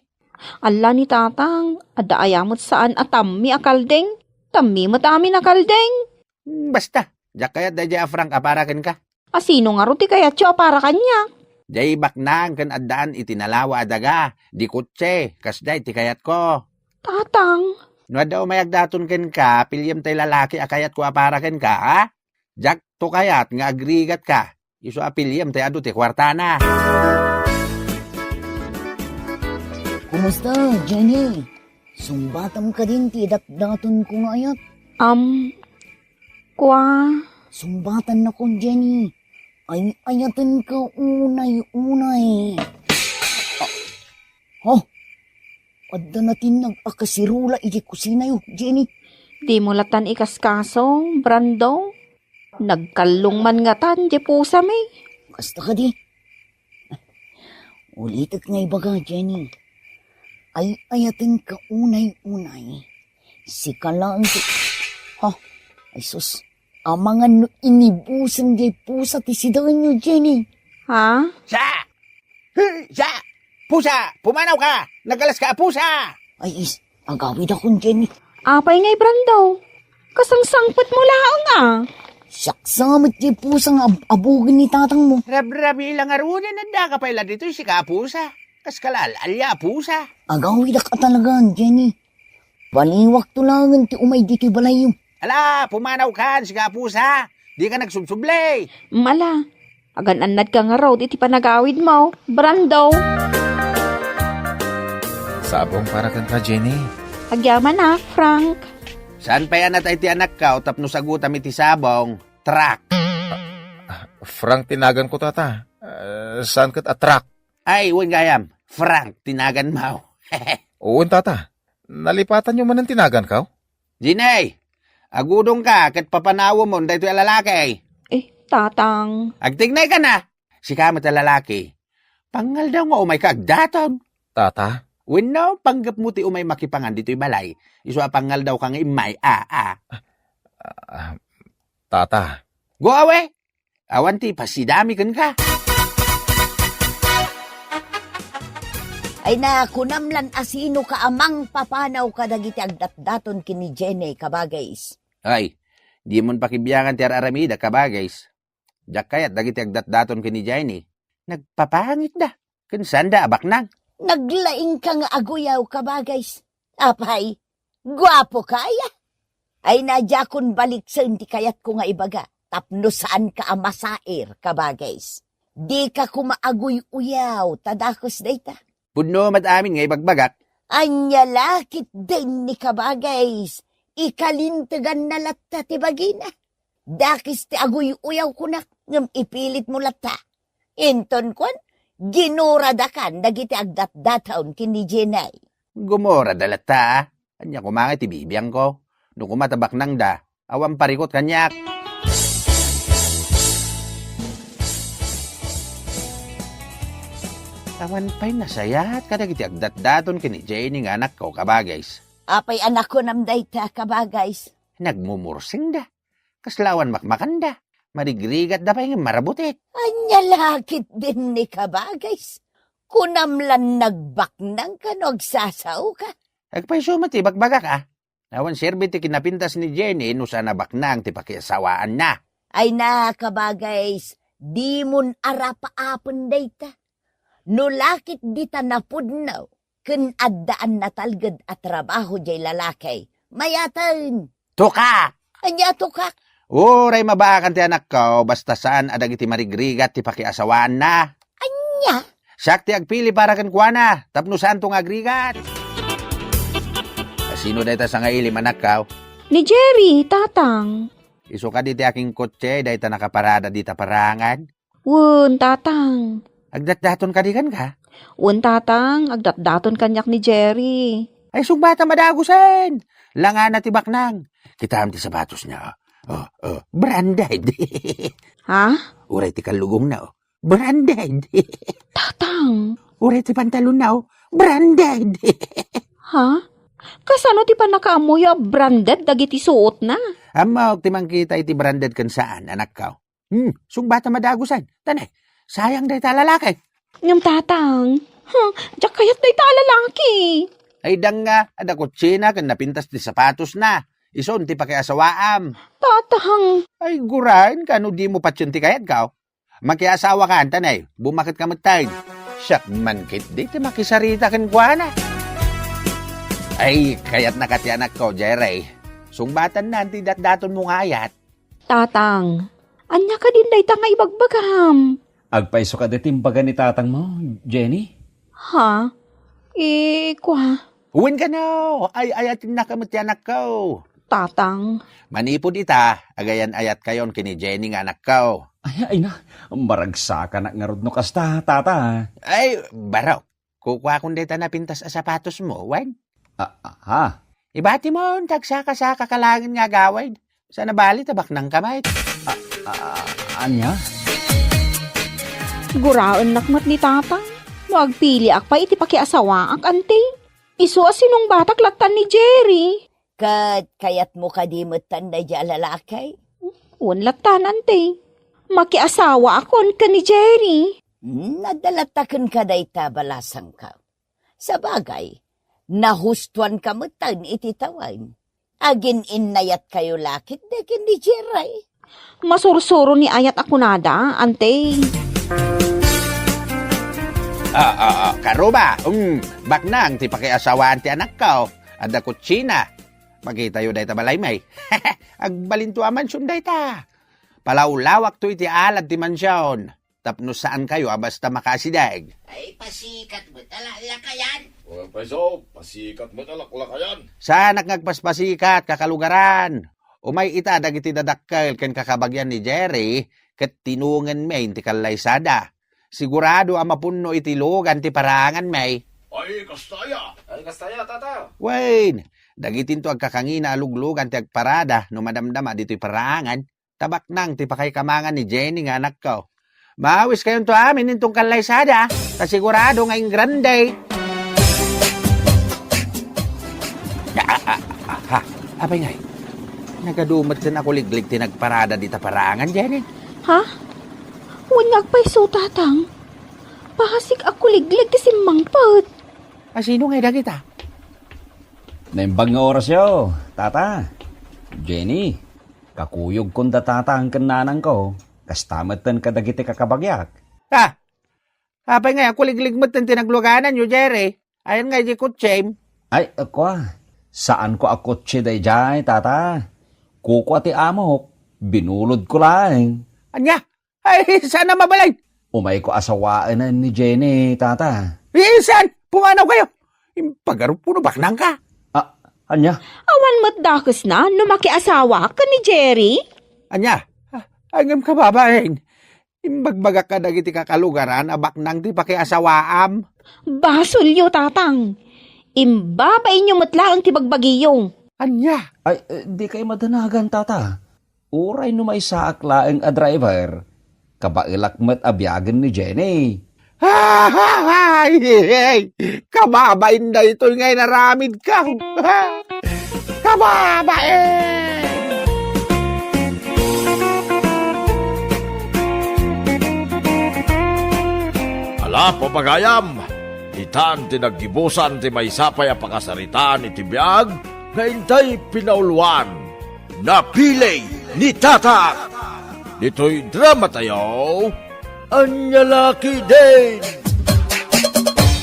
Alla ni tatang, adda aya met saan a tammi a kalding? Tammi met amin a kalding. Hmm, basta, diak kayat daydiay a Frank a para kenka. A sino ngarud ti kayatyo a para kaniak? Diay baknang ken addaan iti nalawa a daga, di kotse, kasdiay ti kayatko. Tatang. No adda umay agdaton kenka, piliem tay lalaki a kayatko a para kenka, ha? Diakto kayat nga agrigatka. Isu a piliem tay adu ti kuartana. Kumusta, Jenny? Sungbatam kadin ti datdatonko nga ayat? Am, kua? Sungbatannakon, Jenny. Ay-ayatenka unay-unay. Ah, oh, adda natinnag a kasirula iti kusinayo, Jenny. Dimo lattan ikaskaso, Brando. Nagkallong man ngatan diay pusami. Kasta kadi. Ulitek nga ibaga, Jenny. Ay-ayatenka unay-unay. Sika laeng ti, ha? Ay sus. Amangan no inibusem diay pusa ti sidaenyo, Jenny. Ha? Sa! Sa! Pusa! Pumanawka! Nagkalaska a pusa! Ay, is, agawidakon, Jenny. Apay ngay, Brando? Kasangsangpetmo laeng a. Siak sa met diay pusa nga ab-, abugen ni tatangmo. Rabrabi la ngaruden, addaka pay la ditoy sika a pusa. Kas kalal-alia a pusa. Agawidak a talagan, Jenny. Baliwakto laengen ti umay ditoy balayyo. Ala, pumanawkan, sika a pusa. Dika nagsubsubli. Mala, agan-annadka ngarud iti panagawidmo, Brando. Sabong para kenka, Jenny. Agyaman a, Frank. Saan pay a natay ti anakko tapno sagutam iti sabong? Truck. Ah, Frank ti naganko, tata. Ah, saan ket a truck? Ay, wen gayam, Frank ti naganmo. Wen, tata. Nalipatanyo manen ti naganko? Jenny, agudongka ket papanawemon daytoy a lalaki. Eh, tatang. Agtignaykan a. Sika met a lalaki. Pangngaldaw nga umayka agdaton. Tata? Wenno, panggepmo ti umay makipangan ditoy balay. Isu a pangngaldaw ka nga immay, a, a. Ah, tata. Go away! Awan ti pasidami kenka. Ay na, kunam lan a sino ka a mangpapanaw kadagiti agdatdaton ken ni Jenny, kabagays. Ay, dimon pakibiangan ti ar-aramidek, kabagays. Diak kayat dagiti agdatdaton ken ni Jenny. Nagpapangitda. Ken saanda a baknang. Naglaingka nga aguyaw, kabagays. Apay, guapo ka aya? Ay, na diakon baliksen ti kayatko nga ibaga, tapno saanka a masair, kabagays. Dika koma aguy-uyaw ta dakes dayta. Pudno met amin nga ibagbagak. Ania la ketdin ni kabagays, ikalinteganna latta ti bagina. Dakes ti aguy-uyaw kunak, ngem ipilitmo latta. Inton kuan, ginuradakan dagiti agdatdataon ken ni Jenny. Gumurada latta, a. Ania koma nga iti bibiangko? No koma ta baknangda, awan parikut kaniak. Awan pay nasayaat kadagiti agdatdaton ken ni Jenny nga anakko, kabagays. Apay a nakunam dayta, kabagays? Nagmumursingda. Kasla awan makmakanda. Marigrigatda pay ngem marabutit. Ania la ketdin ni kabagays? Kunam lan nagbaknangka no agsasaoka. Agpayso met ti ibagbagak, a. Awan serbi ti kinapintas ni Jenny no saan a baknang ti pakiasawaanna. Ay na, kabagays, dimon arapaapen dayta. No la ket dita napudno ken addaan natalged a trabaho diay lalaki, mayaten. Tukak! Ania tukak? Uray mabaakan ti anakko, basta saan a dagiti marigrigat ti pakiasawaanna. Ania? Siak ti agpili para kenkuana, tapno saanto nga agrigat. Kas Sino dayta sangailim, anakko? Ni Jerry, tatang. Isu kadi ti akinkotse dayta nakaparada dita parangan? Wen, tatang. Agdatdaton kadi kenka? Wen, tatang, agdatdaton kaniak ni Jerry. Ay, sungbata madagusen. Langana ti baknang. Kitam ti sapatos na. Oh, oh, branded. Ha? Uray ti kallugong na, oh. Branded. Tatang. Uray ti pantalon na, oh. Branded. Ha? Kasano ti pannakaammoyo a branded dagiti suotna? Ammok ti mangkita iti branded ken saan, anakko. Hmm, sungbata madagusan. Tanay, sayang dayta lalaki. Ngem tatang, huh, diak kayat dayta a lalaki. Ay, dang nga, adda kutsina ken napintas ti sapatos na. Isun ti pakiasawaam. Tatang. Ay, guraen ka no di mo patien ti kayatko. Makiasawa ka, antanay, bumaket ka metten. Siak man ketdi ti makisarita kenkuana. Ay, kayatna ka ti anakko, Jerry. Sungbatanna ti datdaton mo nga ayat. Tatang, ania kadin dayta nga ibagbagam? Agpayso kadi ti imbaga ni tatangmo, Jenny? Ha? Eh, kua? Wen kano, ay-ayatennak met ti anakko. Tatang. Manipud ita, agayan-ayatkayon ken ni Jenny nga anakko. Ay, ay na, maragsakanak ngarud no kasta, tata. Ay, barok. Kukuakon dayta napintas a sapatosmo, wen? Ah, ah, ha? Ibatimon, ta agsaka-saka ka laeng nga agawid. Saan a bali ta baknangka met. Ah, ah, ania? Guraennak met ni tatang. No agpiliak pay iti pakiasawaak, anti. Isu a sinungbatak lattan ni Jerry. Ket kayatmo kadi metten daydiay a lalaki? Wen lattan, anti. Makiasawaakon ken ni Jerry. Hmm, adda latta kenka dayta balasangko. Sabagay, nahustoanka metten iti tawen. Agin-innayatkayo la ketdi ken ni Jerry. Masursuro ni ayat a kunada, anti. Ah, ah, ah, karuba, um, baknang ti pakiasawaan ti anakko. Adda kutsina. Makitayo dayta balay, may. Agbalinto a mansion dayta. Palawlawakto iti alad ti mansion. Tapno saankayo a basta makaasideg. Ay, pasikat met a laklakayan. O, paiso, pasikat met a laklakayan. Saanak nga agpaspasikat, kakalugaran. Umay ita dagiti dadakkel ken kakabagian ni Jerry, ket tinungenmi ti kallaysada. Sigurado a mapunno iti lugan ti paraanganmi. Ay, kastaya. Ay, kastaya, tata. Wen, dagitinto agkakangina a luglugan ti agparada no madamdama ditoy paraangan. Tabaknang ti pakaikamangan ni Jenny nga anakko. Maawiskayonto amin inton kallaysada, ta sigurado nga ingrande. Ah, ah, ah, ah, ha? Apay ngay? Nagadu met ken a kuliglig ti nagparada dita paraangan, Jenny? Ha? Wen nga agpayso, tatang. Pasig a kuliglig ti simmangpet. A sino ngay dagita? Naimbag nga orasyo, tata. Jenny. Kakuyogkon da tatang ken nanangko, kasta metten kadagiti kakabagiak. Ah! Apay ngay a kuliglig metten ti naglugananyo, Jerry? Ayan ngay di kutsem? Ay, kua, saanko a kutse daydiay, tata. Kukua ti amok, binulodko laeng. Ania? Ay, saan a mabalin? Umayko a sawaenen ni Jenny, tata. Eh, saan? Pumanawkayo. Impagarup no baknangka. Ah, ania? Awan met dakesna no makiasawaak ken ni Jerry? Ania? Ah, ay, ngem kababain. Imbagbagak kadagiti kakalugaran a baknang ti pakiasawaam. Basolyo, tatang. Imbabainyo met laeng ti bagbagiyo. Ania? Ay, eh, dikay madanagan, tata. Uray no maysaak laeng a driver, kabaelak met a biagen ni Jenny. Ay! Kababain daytoy nga inaramidko. Kababain! Ala, papagayam, itan ti naggibusan ti maysa pay a pakasaritaan iti biag nga intay pinauloan. Napili ni Tata. Ditoy drama tayo, Ania La Ketdin?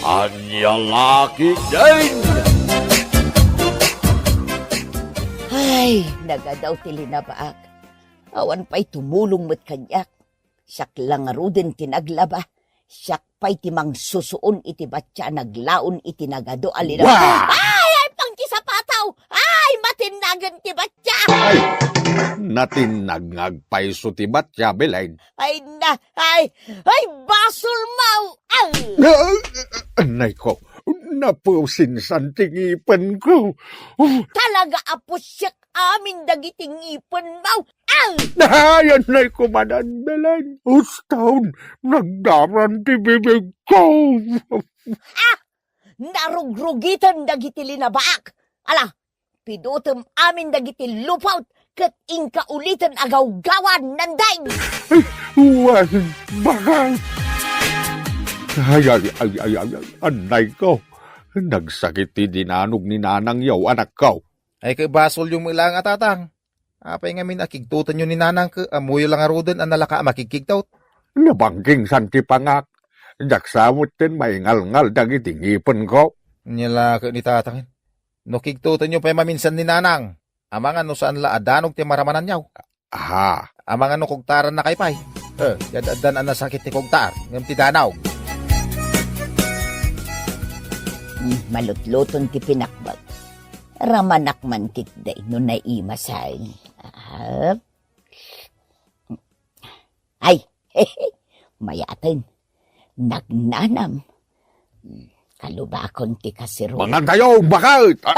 Ania La Ketdin? Ay, nagadaw ti linabaak. Awan pay tumulong met kaniak. Siak la ngaruden ti naglaba. Siak pay ti mangsusuon iti batya a naglaon iti nagadu a linaw. Wa! Ay, ay, pangkisapataw! Ken ti batya. Ay, natinnag nga agpayso ti batya, Belen. Ay na, ay, ay, basol mo! Ay! Ah, anay ko, napusinsan ti ngipen ko. Talaga a pusiek amin dagiti ngipen mo. Ay! Ay, anay ko manan, Belen. Uston, nagdaran ti bibig ko. Ah! Narugrugiten dagiti linabaak. Ala, pidutem amin dagiti lupot ket inka uliten a gawgawan, Nandeng! Wen, bakay! Ay, ay, ay, ay, ay, ay, anay ko. Nagsakit ti dinanog ni Nanang yo, anak ko. Ay, ket basolyo met laeng a tatang. Apay ngamin a kigtotenyo ni Nanang ket ammoyo la ngaruden a nalaka a makigkigtot? Nabangkingsan ti pangak. Diak sa metten maingalngal dagiti ngipenko. Ania la ket ni Tatang. No kigtotenyo pay maminsan ni Nanang, amangan no saan la a danog ti maramananyo. Aha. Amangan no kugtarannakay pay. Eh, di ad-addan a nasakit ti kugtar, ngem ti danog. Hmm, malutluton ti pinakbag. Ramanak man ketdi no naimasaen. Ah. Ay, mayaten. Nagnanam. Hmm, kalubakon ti kasirol. Mangan tayo, bakit? Ah!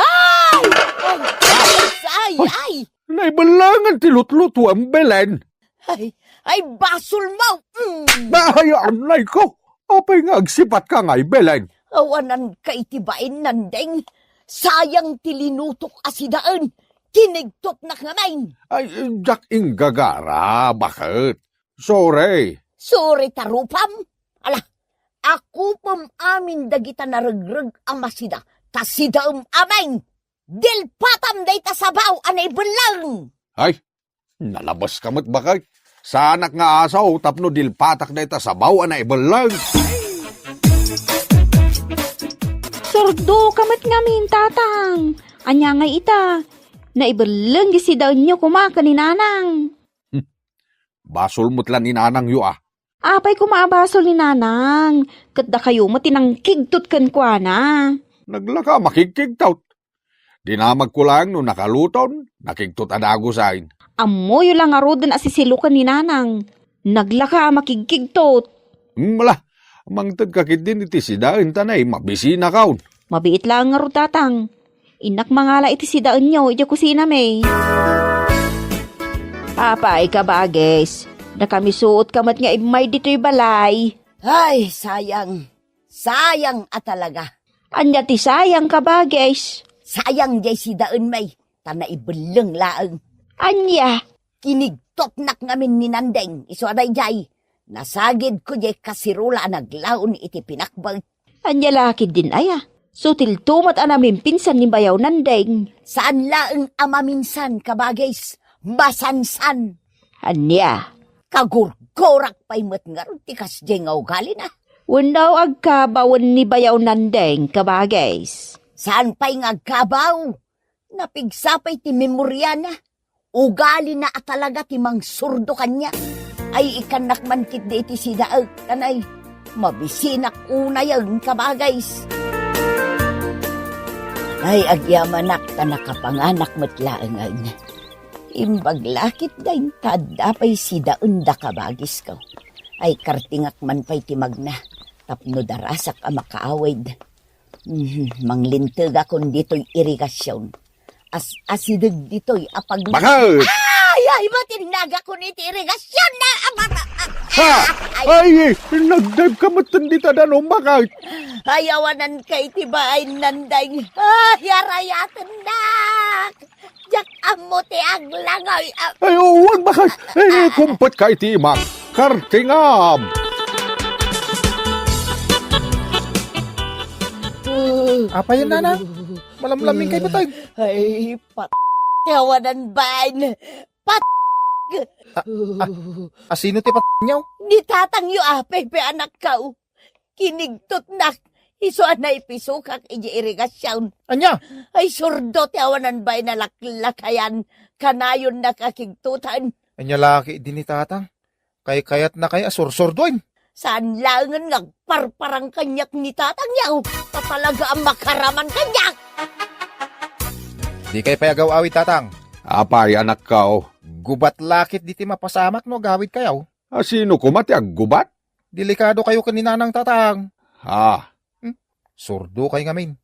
Ay! Ay! Ay! Ay! Naibellengan ti lutlutuan, Belen. Ay, ay, basol mo! Mm. Ay, anay ko! Apay nga agsipatka ngay, Belen? Awananka iti bain, Nandeng. Sayang ti linutok a sidaen. Kinigtotnak ngamin. Ay, diak inggagara, bakit? Sorry. Sorry ta rupam? Ala, akupem amin dagita naregreg a masida, ta sidaem amin. Dilpatam dayta sabaw a naibelleng. Ay, nalabaska met, bakit? Saanak nga asaw tapno dilpatak dayta sabaw a naibelleng. Surdoka met ngamin, Tatang. Ania ngay ita? Naibelleng ti sidaenyo koma ken ni Nanang. Hmm. Basol met la ni Nanangyo, a. Apay koma a basol ni Nanang, ket dakayo met ti nangkigtot kenkuana. Naglaka a makigkigtot. Dinamagko laeng no nakaluton, nakigtot a dagusen. Ammoyo la ngaruden a sisiloken ni Nanang. Naglaka a makigkigtot. Hmm, ala, mangtedka ketdin iti sidaen ta nay, mabisinakon. Mabiit laeng ngarud, Tatang. Innak mangala iti sidaenyo idiay kusinami. Apay, kabagis, nakamisuotka met nga immay ditoy balay. Ay, sayang. Sayang a talaga. Ania ti sayang, kabagis? Sayang diay sidaenmi, ta naibelleng laeng. Ania? Kinigtotnak ngamin ni Nandeng, isu a daydiay. Nasagidko diay kasirola a naglaon iti pinakbag. Ania la ketdin aya? Sutilto met a namimpinsan ni Bayaw Nandeng. Saan laeng a maminsan, kabagis. Masansan. Ania? Kagurgurak pay met ngarud ti kasdiay nga ugalina. Wenno agkabawen ni Bayaw Nandeng, kabagis? Saan pay nga agkabaw? Napigsa pay ti memoriana. Ugalina a talaga ti mangsurdo kaniak. Ay, ikkannak man ketdi iti sidaek, kanay. Mabisinak unayen, kabagis. Ay, agyamanak ta nakapanganak met laengen. Imbag la ketdin ta adda pay sidaenda, kabagisko. Ay, kartingak man pay ti magna tapno darasak a makaawid. Mhm, manglintegakon ditoy irigasion. As-, asideg ditoy a pag- Bakit? Ay, ay, matinnagakon iti irigasion na, ah, baka, ah, Ha! ah, ay. Ay, nagdayka met dita danom, bakit? Ay, awananka iti bain, Nandeng. Ay, arayatennak. Diak ammo ti aglangoy, ah. Ay, wen, bakit? Eh, kumpetka iti imak. Kartingam! Apay, Nana? Malamlaming kay patag. Ay, pat-, ti awanan bain. Pat-, A-, a-, asino ti pat-, nyaw? Ni tatangyo, apay, pe, anakkaw. Kinigtotnak, isu a naipisokak idiay irigasion. Ania? Ay, surdo ti awanan bain a laklakayan, kanayonnak a kigtotan. Ania la ketdi ni tatang? Kaykayatnakay a sursurdoen? Saan laengen nga agparparang kaniak ni tatangyo, ta talaga a makaraman kaniak. Dikay pay agaw-awid, Tatang. Apay, anakko? Gubat la ket ditoy mapasamak no agawidkayo. A, sino koma ti aggubat? Delikadokayo ken ni Nanang, Tatang. Ah. Hmm? Surdokay ngamin.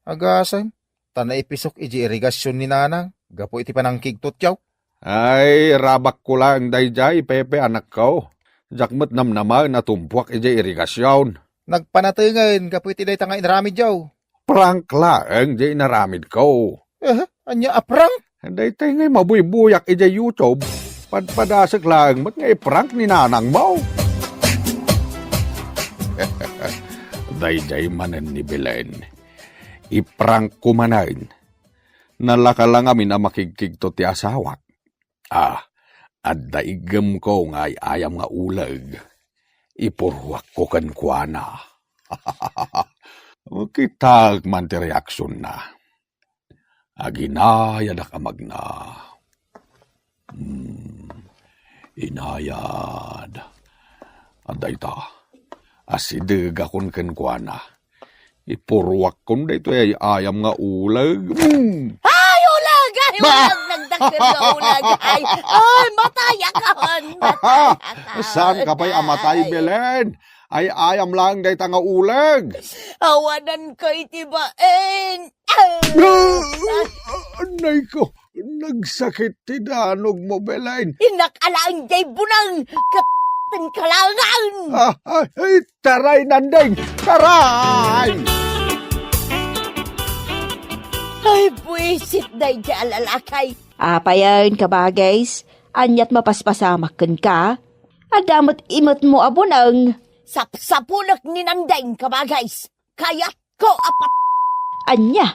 Agasem, ta naipisok idiay irigasion ni Nanang gapu iti panangkigtotyo. Ay, rabakko laeng daydiay, Pepe, anakko. Diak met namnamaen a tumpuak idiay irigasion. Nagpanatengen gapu iti dayta nga inaramidyo. Prank laeng diay inaramidko. Eh, ania a prank? Daytoy ngay mabuybuyak idiay YouTube. Padpadasek laeng met nga i-prank ni nanangmo. Daydiay manen ni Belen. I-prank ko manen. Nalaka la ngamin a makigkigto ti asawak. Ah, adda iggemko nga ay-ayam nga uleg. Ipuruakko kenkuana. Kitaek man ti reaksionna. Aginayadak a magna. Hmm, inayad. Adda ita. Asidegakon kenkuana. Ipuruakkon daytoy ay-ayam nga uleg. Hmm. Ay, uleg! Ay, uleg! Nagdakkel nga uleg! Ay, ay, matayakon! Matayakon! Saanka pay a matay, Belen? Ay-ayam laeng dayta nga uleg. Awananko iti bain. Ah! Anayko, nagsakit ti danogmo, Belen. Innak alaen jay buneng, ket kalangan. Ah, ay, ay, taray, Nandeng, taray! Ay, buisit dayjay a lalaki. Apayen, kabagays, aniat mapaspasamak kenka? Adda met imetmo a buneng. Sapsapulek ni Nandeng, kabagays. Kayatko a pat- Ania?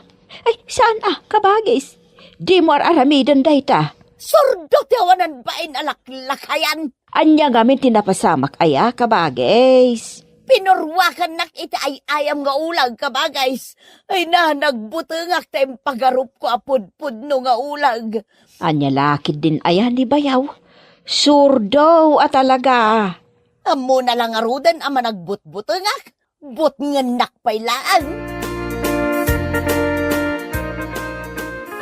Ay, saan a, kabagis? Dimo ar-aramiden dayta. Surdo ti awanan bain a laklakayan. Ania ngamin ti napasamak aya, kabagis? Pinuruakannak iti ay-ayam nga ulag, kabagis. Ay na, nagbutengak ta impagarupko a pudpudno nga ulag. Ania la ketdin aya ni bayaw? Surdo a talaga. Ammona la ngaruden a managbutbutengak? Butngennak pay laeng.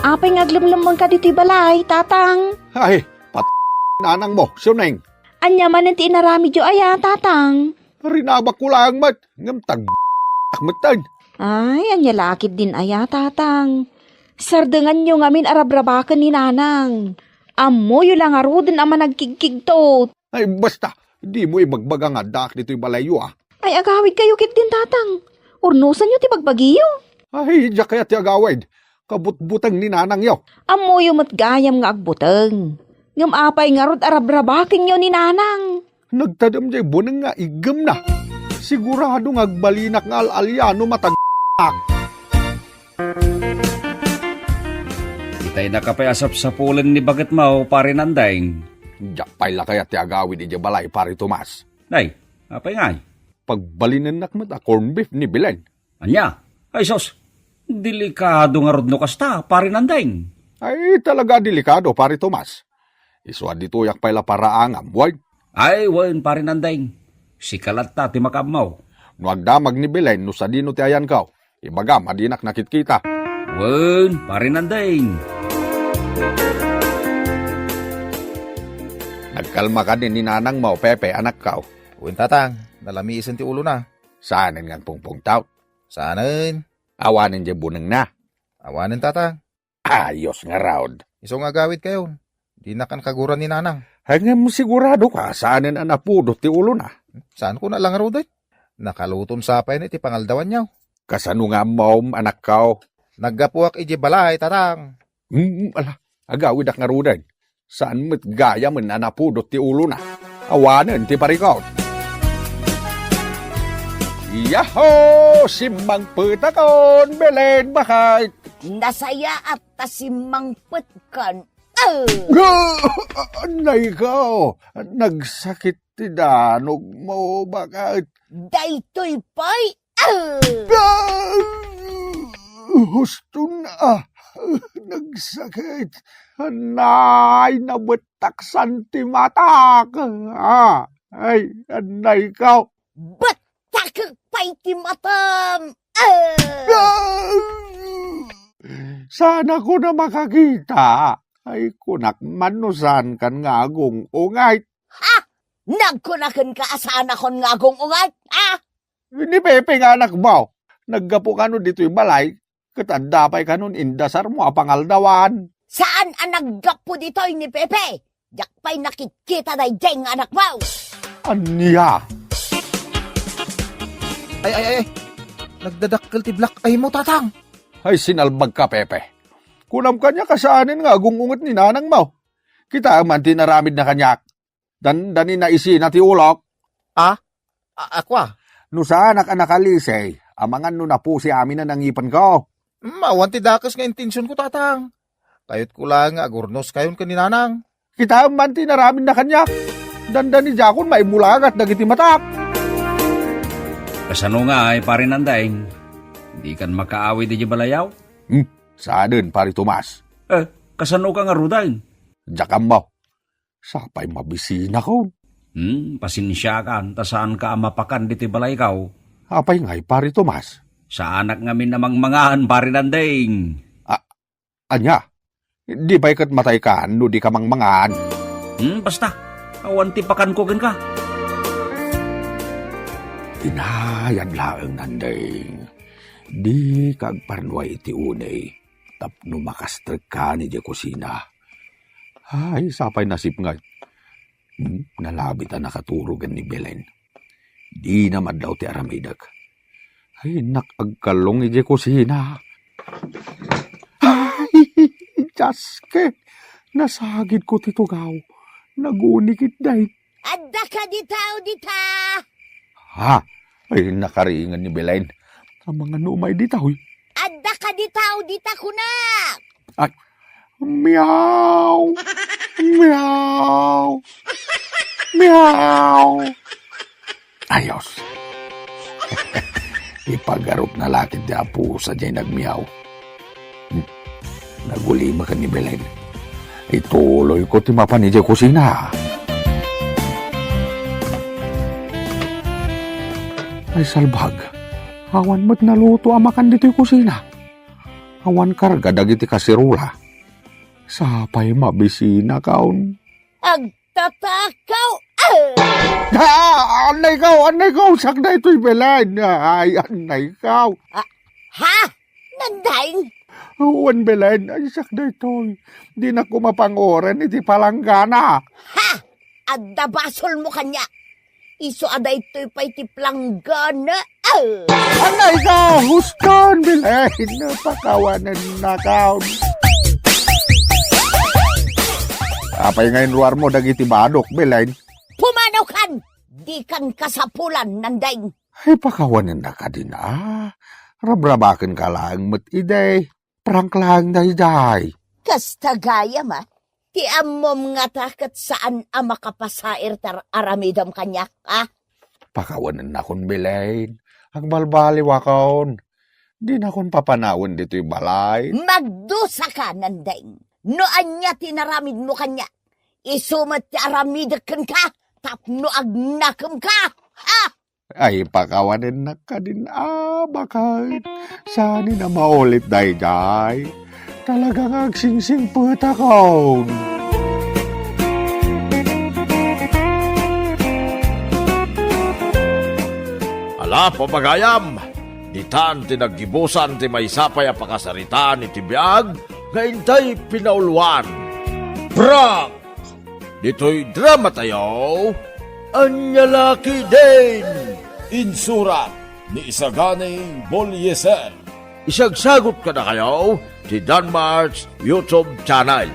Apay nga aglemlemmengka ditoy balay, Tatang? Ay, pat-, nanangmo, Sioneng. Ania manen ti inaramidyo aya, Tatang? Rinabakko laeng met, ngem tag-, ak metten. Ay, ania la ketdin aya, Tatang? Sardenganyo ngamin a rabrabaken ni Nanang. Ammoyo la ngaruden a managkigkigtot. Ay, basta, dimo ibagbaga nga addaak ditoy balayyo, a. Ay, agawidkayo ketdin, Tatang. Urnosanyo ti bagbagiyo. Ay, diak kayat ti agawid. Kabutbuteng ni nanangyo. Ammoyo met gayam nga agbuteng. Ngem apay ngarud a rabrabakenyo ni Nanang? Nagtadem jay buneng nga iggemna. Sigurado nga agbalinak nga al-alia no matag-ak. Itay naka pay a sapsapulen ni baketmo, Pare Nandeng. Diak pay la kayat ti agawid idiay balay, Pare Tomas. Nay, apay ngay? Pagbalinennak met a corned beef ni Belen. Ania? Ay sus, delikado ngarud no kasta, Pare Nandeng. Ay, talaga delikado, Pare Tomas. Isu a ditoyak pay la paraangam, wen? Ay, wen, Pare Nandeng. Sika latta ti makaammo. No agdamag ni Belen no sadino ti ayanko, ibagam a dinak nakitkita. Wen, Pare Nandeng. Nagkalma kadi ni nanangmo, Pepe, anakko? Wen, Tatang, nalamisen ti ulona. Saanen nga agpungpungtot? Saanen. Awanen jay bunengna? Awanen, Tatang. Ayos ngarud. Isu nga agawidkayo. Dinak kaguran ni Nanang. Ngem siguradoka, saanen a napudot ti ulona? Saanko la ngaruden? Nakaluton sa pay ti pangaldawanyo. Kasano nga ammom, anakko? Naggapuak idiay balay, Tatang. Mm, ala, agawidak ngaruden. Saan met gayamen a napudot ti ulona. Awanen ti parikut. Yahoo! Simmangpetakon, Belen, baket! Nasayaat ta simmangpetkan. Ah! Nay ko! Nagsakit ti danogmo, baket. Daytoy pay. Ah! Ah! Husto na. Nagsakit. Nay, nabettaksan ti matak. Ah, ay, nay ko. Bettakek pay ti matam. Ah! Ah! Saanakon a makakita. Ay, kunak man no saankan nga agung-unget. Ha? Nagkunakenka a saanakon nga agung-unget? Ha? Ni Pepe nga anakmo. Naggapu kano ditoy balay, ket adda pay kanon indasarmo a pangaldawan. Saan a naggapu ditoy ni Pepe? Diak pay nakitkita daydiay nga anakmo. Ania? Ay, ay, ay, ay. Nagdadakkel ti black eye mo, Tatang. Ay, sinalbagka, Pepe. Kunam kaniak a saanen nga agung-unget ni nanangmo. Kitaem man ti inaramidna kaniak. Dandani naisina ti ulok. Ah? A-, ako a? No saanak a nakalisay, amangan no napusi amin a nangipenko. Mm, awan ti dakes nga intensionko, Tatang. Kayatko laeng nga agurnoskayon ken ni Nanang. Kitaem man ti inaramidna kaniak. Dandani diakon maimmulagat dagiti matak. Kasano ngay, Pari Nandeng? Dikan makaawid idiay balayaw? Hmm, saanen, Pari Tomas. Eh, kasanoka ngaruden? Diak ammo. Sapay mabisinakon. Hmm, pasensiakan, ta saanka a mapakan ditoy balaykaw. Apay ngay, Pari Tomas? Saanak ngamin a mangmangan, Pari Nandeng. A-, ania? Di pay ket mataykan no dika mangmangan? Hmm, basta. Awan ti pakanko kenka. Inayad laeng, Nandeng. Dika agparnuay iti unay tapno makastrekkan idiay kusina. Ay, sapay nasipnget. Hmm, nalabit a nakaturogen ni Belen. Dina madlaw ti aramidek. Ay, innak agkallong idiay kusina. Ay, Dios ko! Nasagidko ti tugaw. Naguni ketdi. Adda kadi tao dita? Ha? Ay, nakaringan ni Belen. Amangan no umay dita, hoy. Adda kadi tao dita, kunak? Ay, meow! Meow! Meow! Ayos. Ipagarupna la ketdi a pusa diay nagmeow. Hmm. Nagulimek ni Belen. Ituloyko ti mapan idiay kusina. Ay, salbag. Awan met naluto a makan ditoy kusina. Awan karga dagiti kaserola. Sapay mabisinakon. Agtatakaw! Ah! Ah! Annaykaw! Annaykaw! Siak daytoy, Belen! Ay, annaykaw! Ah, ha? Nandeng? Wen, Belen, ay, siak daytoy. Dinak koma panguren iti palanggana. Ha? Adda basolmo kaniak. Isu a daytoy pay ti palanggana. Ah! Annaykaw! Huston, Belen! Pakawanennakon. Apay nga inruarmo dagiti badok, Belen? Pumanaw kan! Dikan kasapulan, Nandeng. Ay, pakawanennak kadin a. Rabrabakenka laeng met idi. Prank laeng daydiay. Kasta gayam a. Ti ammom ngata ket saan a makapasair ti ar-, aramidem kaniak, a? Pakawanennakon, Belen. Agbalbaliwakon. Dinakon papanawen ditoy balay. Magdusaka, Nandeng. No ania ti inaramidmo kaniak, isu met ti aramidek kenka tapno agnakemka. Ha? Ay, pakawanennak kadin a, baket. Saanen a maulit daydiay. Talaga nga agsingsingpetakon. Ala, pagayam, ditan ti naggibusan ti maysa pay a pakasaritaan iti biag nga intay pinauluan. Prank! Ditoy dramatayo, Ania La Ketdin! Insurat ni Isagani Bolieser. Isagsagut kadakayo ti Danmart's YouTube channel.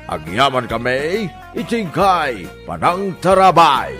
Agyamankami iti inkay panangtarabay.